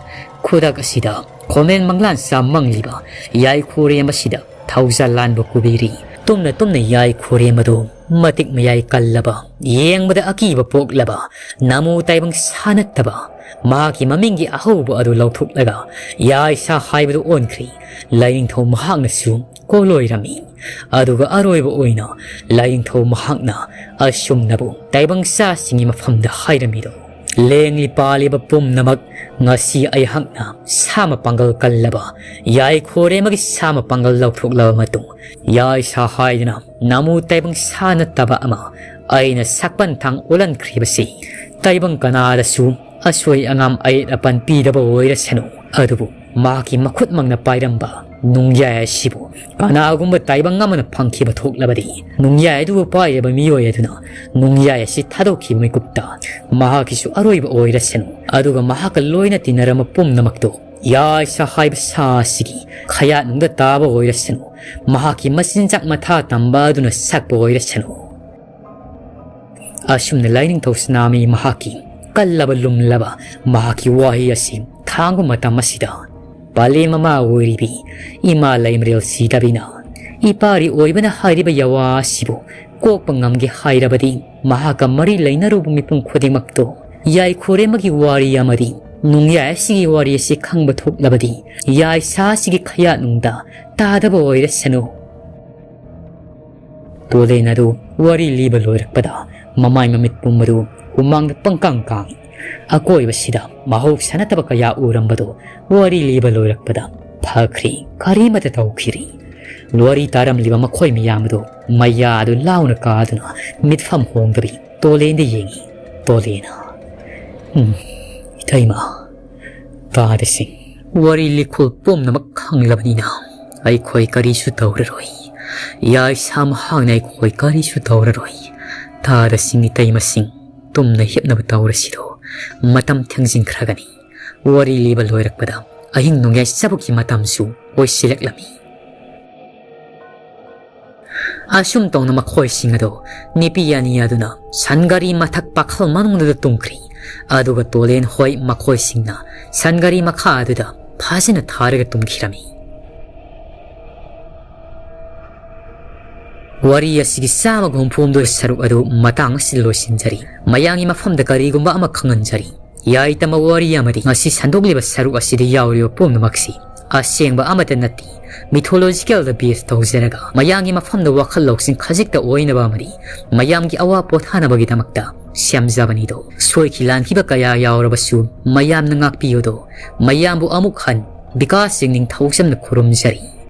ꯈꯨꯗꯛ ꯑꯁꯤꯗ ꯈꯣꯃꯦꯟ ꯃꯪꯂꯥꯟ ꯆꯥ ꯃꯪꯂꯤꯕ ꯌꯥꯏ ꯈꯣꯔꯦꯝ ꯑꯁꯤꯗ ꯊꯧꯖꯥꯜ ꯂꯥꯟꯕ ꯀꯨꯕꯤꯔꯤ꯫ ꯇꯨꯝꯅ ꯇꯨꯝꯅ ꯌꯥꯏ ꯈꯣꯔꯦꯝ ꯑꯗꯨ ꯃꯇꯤꯛ ꯃꯌꯥꯏ ꯀꯜꯂꯕ, ꯌꯦꯡꯕꯗ ꯑꯀꯤꯕ ꯄꯣꯛꯂꯕ ꯅꯃꯨ ꯇꯥꯏꯕꯪ ꯁꯥ ꯅꯠꯇꯕ ꯃꯍꯥꯛꯀꯤ ꯃꯃꯤꯡꯒꯤ ꯑꯍꯧꯕ ꯑꯗꯨ ꯂꯧꯊꯣꯛꯂꯒ ꯌꯥꯏ ꯁꯥ ꯍꯥꯏꯕꯗꯨ ꯑꯣꯟꯈ꯭ꯔꯤ꯫ ꯂꯥꯏꯅꯤꯡꯊꯧ ꯃꯍꯥꯛꯅꯁꯨ ꯀꯣꯂꯣꯏꯔꯝꯃꯤ꯫ ꯑꯗꯨꯒ ꯑꯔꯣꯏꯕ ꯑꯣꯏꯅ ꯂꯥꯏꯅꯤꯡꯊꯧ ꯃꯍꯥꯛꯅ ꯑꯁꯨꯝꯅꯕꯨ ꯇꯥꯏꯕꯪ ꯁꯥꯁꯤꯡꯒꯤ ꯃꯐꯝꯗ ꯍꯥꯏꯔꯝꯃꯤꯗꯣ, ꯂꯦꯡꯂꯤ ꯄꯥꯜꯂꯤꯕ ꯄꯨꯝꯅꯃꯛ, ꯉꯁꯤ ꯑꯩꯍꯥꯛꯅ ꯁꯥ ꯃꯄꯥꯡꯒꯜ ꯀꯜꯂꯕ ꯌꯥꯏ ꯈꯣꯔꯦꯝꯕꯒꯤ ꯁꯥ ꯃꯄꯥꯡꯒꯜ ꯂꯧꯊꯣꯛꯂꯕ ꯃꯇꯨꯡ, ꯌꯥꯏ ꯁꯥ ꯍꯥꯏꯗꯨꯅ ꯅꯃꯨ ꯇꯥꯏꯕꯪ ꯁꯥ ꯅꯠꯇꯕ ꯑꯃ ꯑꯩꯅ ꯁꯛꯄꯟ ꯊꯥꯡ ꯑꯣꯜꯍꯟꯈ꯭ꯔꯤꯕꯁꯤ ꯇꯥꯏꯕꯪ ꯀꯅꯥꯗꯁꯨ ꯑꯁꯣꯏ ꯑꯉꯥꯝ ꯑꯌꯦꯠ ꯑꯄꯟ ꯄꯤꯗꯕ ꯑꯣꯏꯔꯁꯅꯨ, ꯑꯗꯨꯕꯨ ꯃꯍꯥꯛꯀꯤ ꯃꯈꯨꯠꯃꯛꯅ ꯄꯥꯏꯔꯝꯕ ꯅꯨꯡꯌꯥꯏ ꯑꯁꯤꯕꯨ ꯀꯅꯥꯒꯨꯝꯕ ꯇꯥꯏꯕꯪ ꯑꯃꯅ ꯐꯪꯈꯤꯕ ꯊꯣꯛꯂꯕꯗꯤ, ꯅꯨꯡꯌꯥꯏ ꯑꯗꯨꯕꯨ ꯄꯥꯏꯔꯤꯕ ꯃꯤꯑꯣꯏ ꯑꯗꯨꯅ ꯅꯨꯡꯌꯥꯏ ꯑꯁꯤ ꯊꯥꯗꯣꯛꯈꯤꯕ ꯃꯤꯀꯨꯞꯇ ꯃꯍꯥꯛꯀꯤꯁꯨ ꯑꯔꯣꯏꯕ ꯑꯣꯏꯔꯁꯅꯨ, ꯑꯗꯨꯒ ꯃꯍꯥꯛꯀ ꯂꯣꯏꯅ ꯇꯤꯟꯅꯔꯝꯕ ꯄꯨꯝꯅꯃꯛꯇꯣ ꯌꯥꯏꯁꯥ ꯍꯥꯏꯕ ꯁꯥ ꯑꯁꯤꯒꯤ ꯈꯌꯥꯠꯅꯨꯡꯗ ꯇꯥꯕ ꯑꯣꯏꯔꯁꯅꯨ, ꯃꯍꯥꯛꯀꯤ ꯃꯆꯤꯟꯖꯥꯛ ꯃꯊꯥ ꯇꯝꯕ ꯑꯗꯨꯅ ꯁꯛꯄ ꯑꯣꯏꯔꯁꯅꯨ꯫ ꯑꯁꯨꯝꯅ ꯂꯥꯏꯅꯤꯡꯊꯧ ꯁꯅꯥꯃꯍꯤ ꯃꯍꯥꯛꯀꯤ ꯀꯜꯂꯕ ꯂꯨꯝꯂꯕ ꯃꯍꯥꯛꯀꯤ ꯋꯥꯍꯩ ꯑꯁꯤ ꯊꯥꯡꯕ ꯃꯇꯝ ꯑꯁꯤꯗ, ꯄꯥꯂꯦꯝ ꯑꯃ ꯑꯣꯏꯔꯤꯕꯤ ꯏꯃꯥ ꯂꯩꯃꯔꯦꯜ ꯁꯤꯗꯕꯤꯅ ꯏꯄꯥꯔꯤ ꯑꯣꯏꯕꯅ ꯍꯥꯏꯔꯤꯕ ꯌꯥꯋꯥ ꯑꯁꯤꯕꯨ ꯀꯣꯛꯄ ꯉꯝꯒꯦ ꯍꯥꯏꯔꯕꯗꯤ, ꯃꯍꯥꯛꯀ ꯃꯔꯤ ꯂꯩꯅꯔꯨꯕ ꯃꯤꯄꯨꯝ ꯈꯨꯗꯤꯡꯃꯛꯇꯨ ꯌꯥꯏꯈꯣꯔꯦꯝꯕꯒꯤ ꯋꯥꯔꯤ ꯑꯃꯗꯤ ꯅꯨꯡꯌꯥꯏ ꯑꯁꯤꯒꯤ ꯋꯥꯔꯤ ꯑꯁꯤ ꯈꯪꯕ ꯊꯣꯛꯂꯕꯗꯤ, ꯌꯥꯏꯁꯥ ꯑꯁꯤꯒꯤ ꯈꯌꯥꯠꯅꯨꯡꯗ ꯇꯥꯗꯕ ꯑꯣꯏꯔꯁꯅꯨ꯫ ꯇꯣꯂꯦꯟ ꯑꯗꯨ ꯋꯥꯔꯤ ꯂꯤꯕ ꯂꯣꯏꯔꯛꯄꯗ, ꯃꯃꯥꯏ ꯃꯃꯤꯠ ꯄꯨꯝꯕꯗꯨ ꯍꯨꯃꯥꯡꯗ ꯄꯪꯀꯥꯡ ꯀꯥꯡꯏ꯫ ꯑꯀꯣꯏꯕꯁꯤꯗ ꯃꯍꯧꯁꯥ ꯅꯠꯇꯕ ꯀꯌꯥ ꯎꯔꯝꯕꯗꯨ ꯋꯥꯔꯤ ꯂꯤꯕ ꯂꯣꯏꯔꯛꯄꯗ ꯐꯈ꯭ꯔꯤ, ꯀꯔꯤꯃꯠꯇ ꯇꯧꯈꯤꯔꯤ꯫ ꯋꯥꯔꯤ ꯇꯥꯔꯝꯂꯤꯕ ꯃꯈꯣꯏ ꯃꯌꯥꯝ ꯑꯗꯨ ꯃꯌꯥ ꯑꯗꯨ ꯂꯥꯎꯅ ꯀꯥꯗꯨꯅ ꯃꯤꯠꯐꯝ ꯍꯣꯡꯗꯕꯤ ꯇꯣꯂꯦꯟꯗ ꯌꯦꯡꯏ꯫ ꯇꯣꯂꯦꯟꯅ, "ꯎꯝ, ꯏꯇꯩꯃ, ꯇꯥꯗꯁꯤꯡ, ꯋꯥꯔꯤ ꯂꯤꯈꯨꯜ ꯄꯨꯝꯅꯃꯛ ꯈꯪꯂꯕꯅꯤꯅ ꯑꯩꯈꯣꯏ ꯀꯔꯤꯁꯨ ꯇꯧꯔꯔꯣꯏ꯫ ꯌꯥꯏꯁꯥ ꯃꯍꯥꯛꯅ ꯑꯩꯈꯣꯏ ꯀꯔꯤꯁꯨ ꯇꯧꯔꯔꯣꯏ꯫ ꯇꯥꯗꯁꯤꯡ, ꯏꯇꯩꯃꯁꯤꯡ, ꯇꯨꯝꯅ ꯍꯤꯞꯅꯕ ꯇꯧꯔꯁꯤꯔꯣ? ꯃꯇꯝ ꯊꯦꯡꯖꯤꯟꯈ꯭ꯔꯒꯅꯤ꯫" ꯋꯥꯔꯤ ꯂꯤꯕ ꯂꯣꯏꯔꯛꯄꯗ ꯑꯍꯤꯡ ꯅꯣꯡꯌꯥꯏ ꯆꯕꯨꯛꯀꯤ ꯃꯇꯝꯁꯨ ꯑꯣꯏꯁꯤꯜꯂꯛꯂꯝꯃꯤ꯫ ꯑꯁꯨꯝ ꯇꯧꯅ ꯃꯈꯣꯏꯁꯤꯡ ꯑꯗꯨ ꯅꯨꯄꯤ ꯑꯅꯤ ꯑꯗꯨꯅ ꯁꯟꯒꯥꯔꯤ ꯃꯊꯛ ꯄꯥꯈꯜ ꯃꯅꯨꯡꯗꯨꯗ ꯇꯨꯝꯈ꯭ꯔꯤ꯫ ꯑꯗꯨꯒ ꯇꯣꯂꯦꯟ ꯍꯣꯏ ꯃꯈꯣꯏꯁꯤꯡꯅ ꯁꯟꯒꯥꯔꯤ ꯃꯈꯥ ꯑꯗꯨꯗ ꯐꯖꯅ ꯊꯥꯔꯒ ꯇꯨꯝꯈꯤꯔꯝꯃꯤ꯫ ꯋꯥꯔꯤ ꯑꯁꯤꯒꯤ ꯆꯥꯝꯃꯒ ꯍꯨꯝꯐꯨ ꯍꯨꯝꯗꯣꯏ ꯁꯔꯨꯛ ꯑꯗꯨ ꯃꯇꯥꯡ ꯑꯁꯤꯗ ꯂꯣꯏꯁꯤꯟꯖꯔꯤ꯫ ꯃꯌꯥꯝꯒꯤ ꯃꯐꯝꯗ ꯀꯔꯤꯒꯨꯝꯕ ꯑꯃ ꯈꯪꯍꯟꯖꯔꯤ꯫ ꯌꯥꯏꯇꯝꯕ ꯋꯥꯔꯤ ꯑꯃꯗꯤ ꯉꯁꯤ ꯁꯟꯗꯣꯛꯂꯤꯕ ꯁꯔꯨꯛ ꯑꯁꯤꯗ ꯌꯥꯎꯔꯤꯕ ꯄꯨꯝꯅꯃꯛꯁꯤ ꯑꯁꯦꯡꯕ ꯑꯃꯠꯇ ꯅꯠꯇꯦ꯫ Mythological ꯗ base ꯇꯧꯖꯔꯒ ꯃꯌꯥꯝꯒꯤ ꯃꯐꯝꯗ ꯋꯥꯈꯜ ꯂꯧꯁꯤꯡ ꯈꯖꯤꯛꯇ ꯑꯣꯏꯅꯕ ꯑꯃꯗꯤ ꯃꯌꯥꯝꯒꯤ ꯑꯋꯥ ꯄꯣꯊꯥꯅꯕꯒꯤꯗꯃꯛꯇ ꯁꯦꯝꯖꯕꯅꯤꯗꯣ꯫ ꯁꯣꯏꯈꯤ ꯂꯥꯟꯈꯤꯕ ꯀꯌꯥ ꯌꯥꯎꯔꯕꯁꯨ ꯃꯌꯥꯝꯅ ꯉꯥꯛꯄꯤꯌꯨꯗꯣ꯫ ꯃꯌꯥꯝꯕꯨ ꯑꯃꯨꯛ ꯍꯟ ꯕꯤꯀꯥꯁ ꯁꯤꯡ ꯅꯤꯡꯊꯧꯖꯝꯅ ꯈꯨꯔꯨꯝꯖꯔꯤ꯫